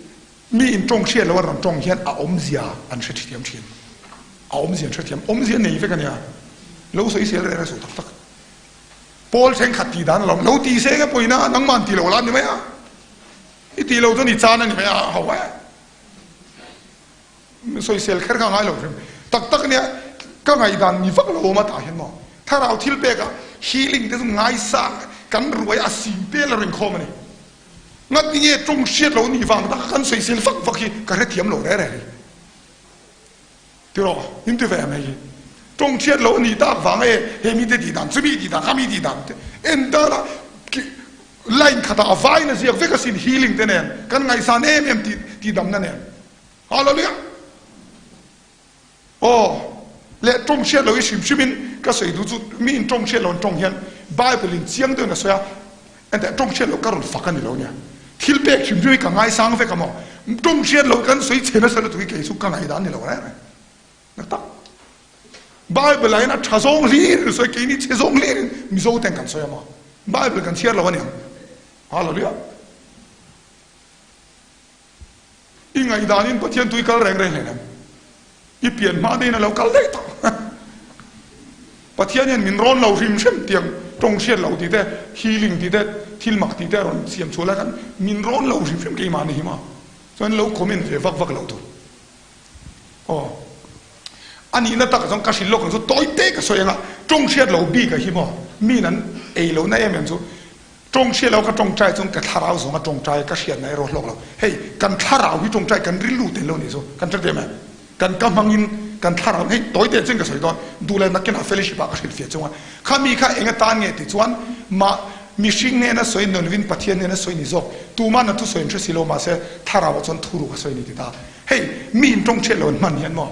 mi in tawng hriat loh an rawn tawng hian a awmzia an hre thiam thin. A awmzia an hre thiam. Awmzia nei vek a nia. Lo sawisel reng reng suh tak tak. Pawl thenkhat tih dan a lo lo ti se nge pawina nangmah an ti lo la a ni mai a. I ti lo chuan i chan a ni mai a ho e. Sawisel kher kha a ngai lo hrim. Tak tak nia ka ngaihdan ni vak lo awm a tah hian maw thlarau thil pek ah healing te chu ngaisang kan ruai a sing tel a ring khawm a ni. Ngati nge tawng hriat lo nih vang tak a kan sawisel vak vak hi ka hrethiam lo reh reh hi. Tiraw in ti ve em hei hi. Tawng hriat lo nih tak vang e he mite tih dan chumi tih dan khami tih dan te en ta la line khatah a vain a ziak vek asin healing te nen kan ngaihsan em em tih tih damna nen. Hallelujah! Aw, leh tawng hriat lo hi hrim hrim in ka sawi duh chu mi in tawng hriat lo an tawng hian Bible in chiang deuhin a sawi a, enteh tawng hriat loh ka rawn fak a ni lo nia. Thil pek hrim hrim hi ka ngaisang vek a maw? Tawng hriat loh kan sawi chhe nasa lutuk hi kei chu ka ngaihdan ni lo reng reng. Na tak. Bible ah hian a tha zawng hlir in a sawi, keini chhe zawng hlir in Mizo ten kan sawi a maw? Bible kan chhiar lo a niang. Hallelujah! I ngaihdanin Pathian tui kal reng reng hleinem. I pian hma deuhin a lo kal daih tawh. Pathian hian min rawn lo hrim hrem tiang tawng hriat lo tih te, healing tih te, thil mak tih te a rawn siam chhuah lai khan min rawn lo hrim hrim keimah ni hi maw. Chuan lo comment ve vak vak lo tur. Aw. A nihna takah chuan ka hrilh lawk ang chu tawi te ka sawi anga tawng hriat lo bik a hi maw. Min an ei lohna em em chu Tawng hriat lo ka tawngtai chuan ka thlarau zawng a tawngtai ka hriatna erawh hlawk lo. Hei, kan thlarau hi tawngtai kan rilru tel lo nih chu kan hre ve mai. Kan ka hmangin kan thlarau hei tawi te chuan ka sawi dawn duh leh nakinah fellowship ah ka hrilhfiah chung a. Kha mi kha eng atan nge ti chuan mah mihring hnena sawi nuan lovin Pathian hnena sawi ni zawk. Tuman a thusawi an hre si lo mahse thlarau ah chuan thuruk a sawi ni ti ta. Hei, mi in tawng hriat lo an hman hian maw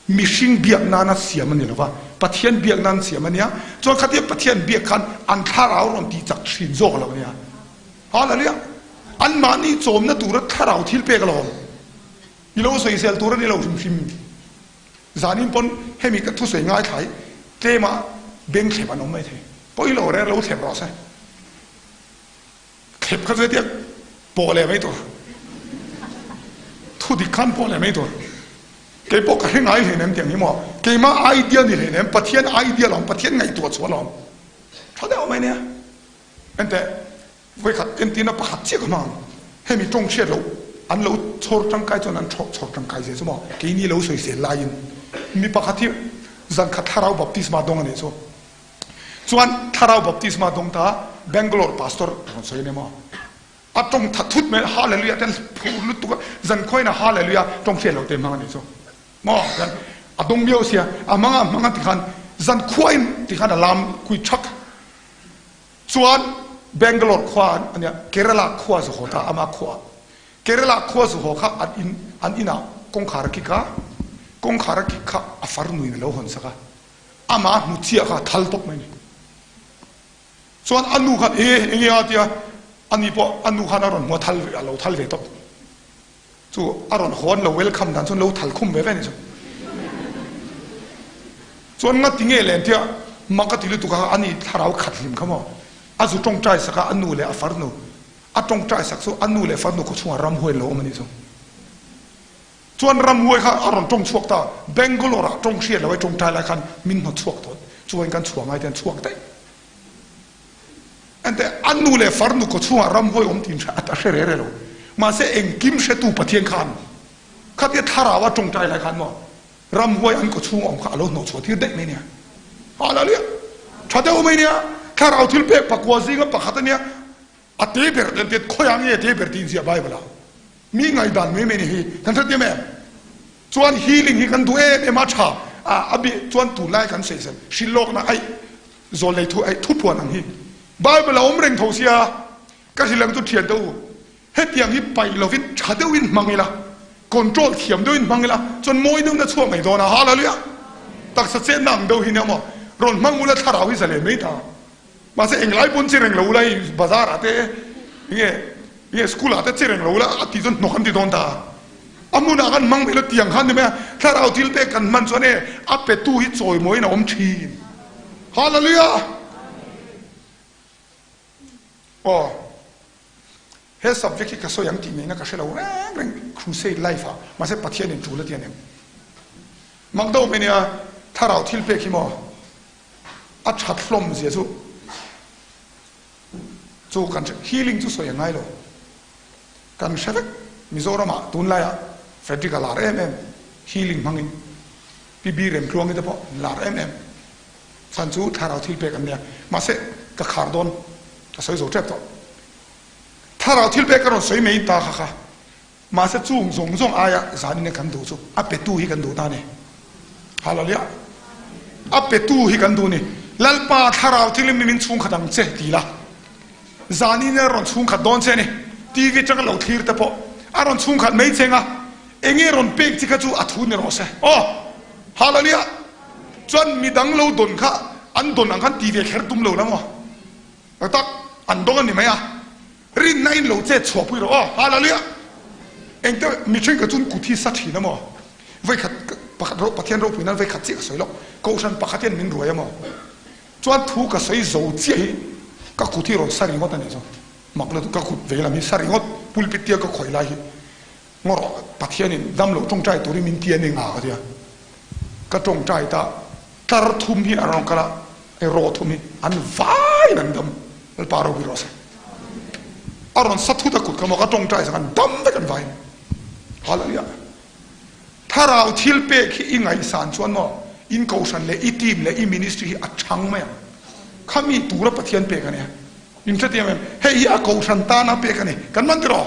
Mihring biak nana siam a ni lo va, Pathian biak nan siam a nia. Chuan khatia Pathian biak khan an thlarau rawn tih chak thin zawk lo a nia. Hallelujah! Anmahni chawmna tura thlarau thil pek alawm. I lo sawisel tur a ni lo hrim hrim. Zanin pawn hemi ka thusawi ngaithla hi tlema beng thlep an awm mai thei. Pawi lo reng lo thlep rawh se. Thlep kha chu hetiang pawh leh mai tur, thu dik khan pawh leh mai tur. Kei pawh ka hre ngai hleinem tiang hi maw, keimah idea ni hleinem, Pathian idea lawm, Pathian ngaihtuah chhuah lawm. Tha deuh mai nia. Enteh, vawikhat entirna pakhat chiah ka hmang ang. Hemi tawng hriat loh an lo chhawr tangkai chuan an chhawr tangkai zia chu maw, keini lo sawisel laiin mi pakhat hi zankhat thlarau baptisma dawng a nih chu. Chuan Thlarau Baptisma dawng ta Bangalore Pastor rawn sawi ania maw? A tawng that thut mai Hallelujah te an phur lutuk a, zan khawiin a Hallelujah tawng hriat loh te hmang a nih chu maw? Chuan a dawng miau sia, a hmang a hmang a tikhan zan khuain tikhan a lam kui thak. Chuan Bangalore khua a nia, Kerala khua zu haw ta ama khua. Kerala khua zu haw kha an in an inah kawngkhar a kik a, kawngkhar a kik kha a farnuin a lo hawn sak a. Amah hmu chiah kha a thal tawp mai ni. Chuan a nu khan e enge a tia ani pawh a nu khan a rawn hmu a thal ve a lo thal ve tawp. Chu a rawn haw an lo welcome dan chuan lo thal khum ve ve ni chu. Chuan ngati nge le an tia mak a ti lutuk a ani thlarau khat hlim kha maw a zu tawngtai sak a a nu leh a farnu a tawngtai sak chu a nu leh farnu kawchhungah ramhuai an lo awm a nih chu. Chuan ramhuai kha a rawn tawng chhuak ta, Bangalore ah tawng hriat lo ai tawngtai lai khan min hnawt chhuak tawh, chuan kan chhuah ngai te an chhuak daih. Enteh a nu leh farnu kaw chhungah ramhuai awm tih a hre re re lo. Mahse engkim hretu Pathian khan khatia thlarau a tawngtai lai khan maw ramhuai an kaw chhung awm kha a lo hnawh chhuah tir daih mai nia. Hallelujah! Tha deuh mai nia, thlarau thil pek pakua zinga pakhat a nia. A te ber den tiat khawiah nge a te ber tih inziah Bible ah mi ngaihdan mai mai ni hi kan hre tiam em? Chuan healing hi kan duh em em a tha a a bi chuan tunlai kan sawi zel hrilhlawkna aih zawl nei thu aih thupuan ang hi Bible a awm reng tho sia ka hrilh ang chu thian te u hetiang hi paih lovin tha deuhin hmang ila control thiam deuhin hmang ila chuan mawi deuhin a chhuak mai dawn a hallelujah taksa chetna ang deuh hi nia maw rawn hmang ula thlarau hi zalen mai ta. Mahse englai pawn chi reng lo ula hei bazar ah te enge enge school ah te chi reng lo ula a tih chuan hnawk an ti dawn ta a. A hmun ah khan hmang mai lo tiang khan ni mai a, thlarau thil pek kan hman chuan e a pe tu hi chawimawiin a awm thin. Hallelujah! Aw he subject hi ka sawi ang tih ngaihna ka hre lo reng reng crusade life ah mahse Pathian in tul a ti a nem. Mak deuh mai nia thlarau thil pek hi maw A that hlawm zia chu chu kan hre healing chu sawi a ngai lo kan hre vek Mizoram ah tunlai ah Frederick a lar em em. Healing hmangin Pi Bi Remtluangi te pawh an lar em em. Chhan chu thlarau thil pek an nia. Mahse, ka khar dawn, ka sawi zo tep tawh. Thlarau thil pek ka rawn sawi mai ta kha kha. Mahse chung zawng zawng aia zanin kan duh chu a petu hi kan duh ta a ni. Hallelujah! A petu hi kan duh ni. Lalpa thlarau thil in min chhungkhat ang che ti la. Zanin a rawn chhungkhat dawn che a ni. TV atanga lo thlir te pawh a rawn chhungkhat mai che anga enge rawn pek chi kha chu a thu ni rawh se. Aw! Hallelujah! Chuan midang lo dawn kha an dawn ang khan ti ve kher tum lo la maw? Tak an dawng a ni mai a. Rinna in lo chet chhuah pui rawh aw. Hallelujah! Engte mi thenkhat chuan kut hi sa thin a maw? Vawikhat pakhat ro Pathian ropui nan vawikhat chiah ka sawi loh. Kohhran pakhat hian min ruai a maw? Chuan thu ka sawi zo chiah hi ka kut hi rawn sa ringawt a nih chu. Mak lutuk ka kut veilam hi sa ringawt pulpit tia ka khawih lai hi ngaw rawh Pathianin damlo tawngtai turin min ti a ni nga ka tia. Ka tawngtai ta tlar thum hi a rawn kal a, hei raw thum hi an vaiin an dam, Lalpa ropui rawh se. A rawn sa thut a kut kha maw ka tawngtai sak an dam vek an vaiin. Hallelujah. Thlarau thil pek hi i ngaihsan chuan maw in kohhran leh i team leh i ministry hi a chhang mai ang. Khami tura Pathian pek a nia. In hrethiam em? Hei hi a kohhran tana pek a ni. Kan man tiraw?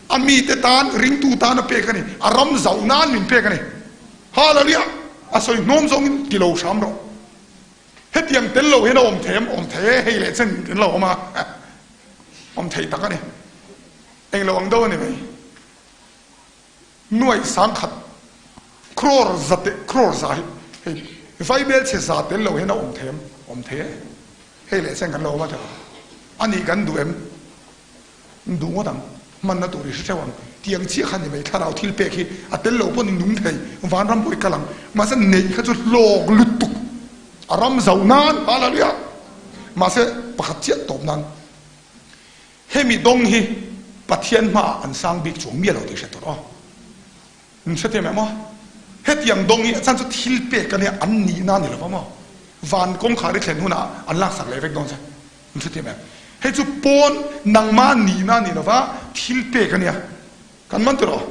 A mite tan, ringtu tana pek a ni. A ram zauh nan min pek a ni. Hallelujah! A sawi hnawm zawngin ti lo hram rawh. Hetiang tel lo hian a awm thei em? Awm thei e, hei leh chen kan lo awm a. Awm thei tak a ni. Englo ang deuh a ni mai. Nuaih sangkhat crore za te crore za hi hei vaibel chhe za tel lo hian a awm thei em? Awm thei e. Hei leh chen kan lo awm a tiraw? A nih kan duh em? Duh ngawt ang. Hmanna tur i hre theuh ang. Tiang chiah kha ni mai thlarau thil pek hi a tel lo pawn i nung thei. Vanram pawh i kal ang. Mahse neih kha chu hlawk lutuk. A ram zauh nan Hallelujah! Mahse pakhat chiah tawp nan hemi dawng hi Pathian hmaah an sang bik chuang miah lo tih hre tur aw. Min hrethiam em aw? Hetiang dawng hi a chhan chu thil pek a nia an nihna a ni lo va maw? Van kawngkhar i thlen hunah an laksak leh vek dawn che. Min hrethiam em? Hei chu pawn nangmah nihna a ni lo va, thil pek a nia. Kan man tiraw?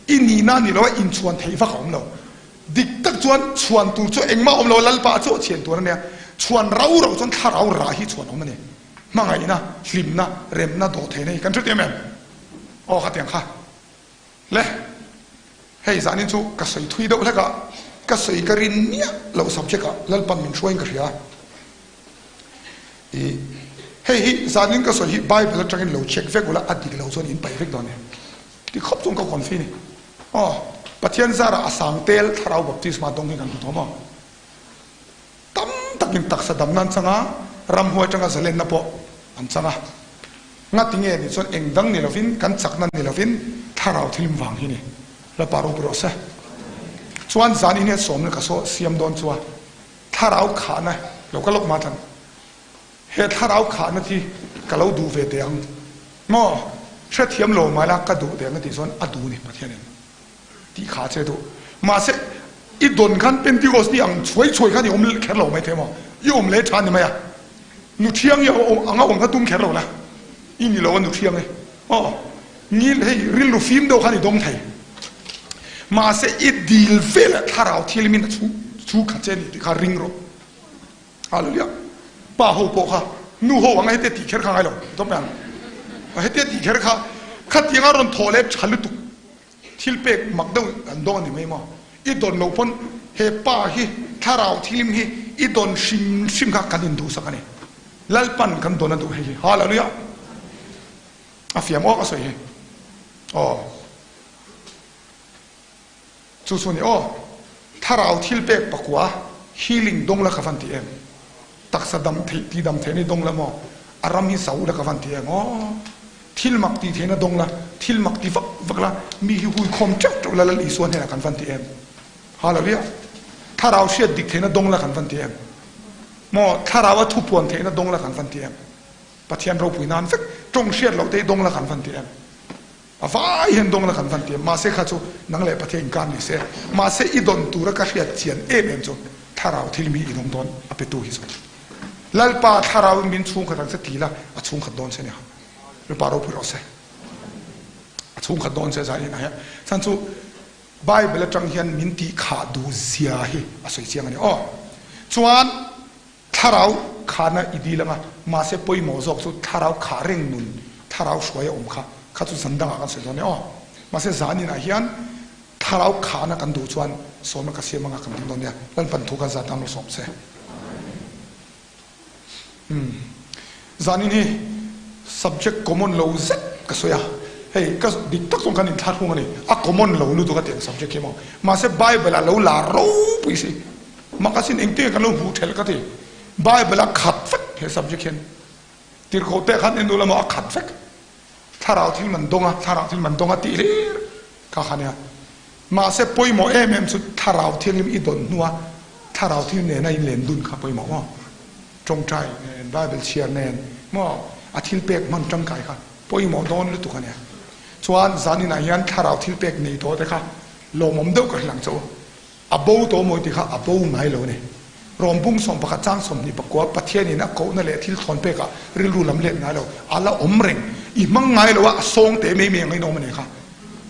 I nihna a ni lo a, inchhuan theih vak a awm lo. Dik tak chuan chhuan tur chu engmah a awm lo a, Lalpa chu a chhian tur a nia. Chhuan rau rau chuan thlarau rah hi chhuan awm a ni. Hmangaihna, hlimna, remna, dawhtheihna hi kan hrethiam em? Aw khatiang kha. Le, hei zanin chu ka sawi thui deuh hlek a, ka sawi ka rin miah loh subject ah Lalpan min hruaiin ka hria. I, hei hi zanin ka sawi hi Bible atangin lo check vek ula a dik lo chuan in paih vek dawn e. Ti khawp chuan ka confi ni. Aw, Pathian zarah a sang tel thlarau baptisma dawng hi kan hmu tawh maw? Tam takin taksa damna an chang a, ramhuai atanga zalenna pawh an chang a. Ngati nge nih chuan eng dang ni lovin, kan chakna ni lovin thlarau thilm vang hi ni. Lalpa ropui rawh se. Chuan zan in hian sawmna ka saw siam dawn chu a, thlarau khahna lo ka lawk mah tlang. He thlarau khahna thi ka lo duh ve teh ang maw? Hrethiam lo mai la ka duh teh ang a tih chuan a duh ni Pathianin. Tih kha che duh. Mahse, i dawn khan Pentecost ni ang chhuai chhuai khan i awm kher lo mai thei maw? I awm leh tha ni mai a. Nu thiang i anga awm kha tum kher lo la. I ni lo a nu thiang i. Aw, ngil hei rilru fim deuh khan i dawng thei. Mahse, i dil velah thlarau thilmin a chhu chhu kha che ni tih kha ring rawh. Hallelujah. Pa ho pawh kha nu ho anga hetia tih kher kha ngai lo. Dawp mai ang. Hetia tih kher kha khatianga rawn thawh leh tha lutuk. Thil pek mak deuh an dawng a ni mai maw? I dawn loh pawn he pa hi thlarau thilim hi i dawn hrim hrim kha kan induhsak a ni. Lalpan kan dawn a duh hei hi. Hallelujah! A fiam awk a sawi hi. Aw. Chu chu a ni aw. Thlarau thil pek pakua healing dawng la ka van ti em? Taksa dam theih ti dam theihna i dawng la maw? A ram hi zau la ka van ti em aw? Thil mak ti theihna dawng la, thil mak ti vak vak la, mi hi hui khawm teuh teuh la Lal Isua hnenah kan van ti em? Hallelujah! Thlarau hriat dik theihna dawng la kan van ti em? Maw? Thlarau a thupuan theihna dawng la kan van ti em? Pathian ropui nan vek tawng hriat loh te hi dawng la kan van ti em? A vai hian dawng la kan van ti em? Mahse kha chu nang leh Pathian inkar ni se. Mahse i dawn tura ka hriat chian em em chu thlarau thil mi i dawng dawn a petu hi chu Lalpa thlarau in min chhungkhat ang che ti la a chhungkhat dawn che nia. Lalpa ropui rawh se. A chhungkhat dawn che zai in a hian. Chhan chu. Bible atang hian min tih khah duh zia hi a sawi chiang a ni aw. Chuan thlarau khahna i dil anga, mahse pawimawh zawk chu thlarau khah reng nun, thlarau hruai a awm kha, kha chu zan dangah kan sawi dawn e aw. Mahse zaninah hian thlarau khahna kan duh chuan sawmna ka siam anga kan ding dawn nia, Lalpan thu kan zat ang lo sawm se. Umm zanin hi subject common lo zet ka sawi a, hei ka dik tak chuan kan inthlahrung a ni, a common lo lutuk a tiang subject hi maw, mahse bible ah lo lar ropui si, makasin engtin nge kan lo hmuh thelh ka ti, bible a khat vek he subject hian, tirhkoh te khan en duh lamah a khat vek. Thlarau thil man dawng a, thlarau thil man dawng a tih hlir kha kha nia. Mahse pawimawh em em chu thlarau thianghlim i dawn hnua thlarau thil nena in len dun kha pawimawh maw? Tawngtai nen, Bible chhiar nen maw? A thil pek hman tangkai kha pawimawh dawn lutuk a nia. Chuan zaninah hian thlarau thil pek nei tawh te kha lawmawm deuh ka hrilh ang che u. A bo tawh mawi ti kha a bo ngai lo a ni. Rawm bung 11 chang 21 Pathianin a kohna leh thil thawn pekah rilru lam let ngai lo, a la awm reng. I hmang ngai lo a, a sawng teh mai mai ang in awm a ni kha.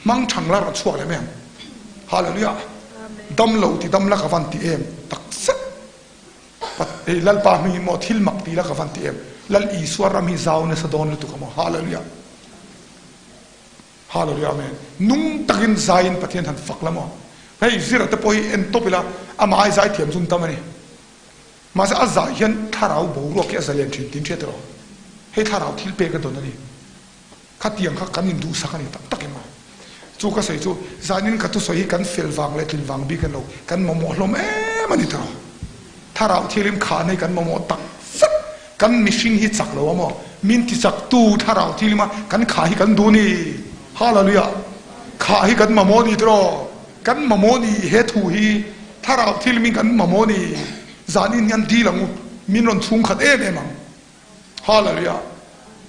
Hmang thang la rawn chhuak leh mai ang. Hallelujah! Dam lo ti dam la ka van ti em tak zet. Hei Lalpa hmingin maw thil mak ti la ka van ti em. Lal Isua ram hi zau nasa dawn lutuk a maw. Hallelujah! Hallelujah Amen. Nung takin zaiin Pathian han fak la maw? Hei zira te pawh hi en tawp ila amah ai zai thiam chu an tam a ni. Mahse a zai hian thlarau boruak hi a zalen thin tiin hriat erawh hei thlarau thil pek a dawn a ni. Khatiang kha kan induhsak a ni tak tak em aw. Chu ka sawi chu zanin ka thusawi hi kan fel vang leh tlin vang bik a ni lo, kan mamawh hlawm em a ni tawh. Thlarau thilim khahna hi kan mamawh tak zet, kan mihring hi chak lo a maw? Min ti chak tu thlarau thilima kan khah hi kan duh ni. Hallelujah! Khah hi kan mamawh ni tiraw? Kan mamawh ni he thu hi thlarau thilimin kan mamawh ni. Zanin hian dil ang u, min rawn chhungkhat em em ang. Hallelujah!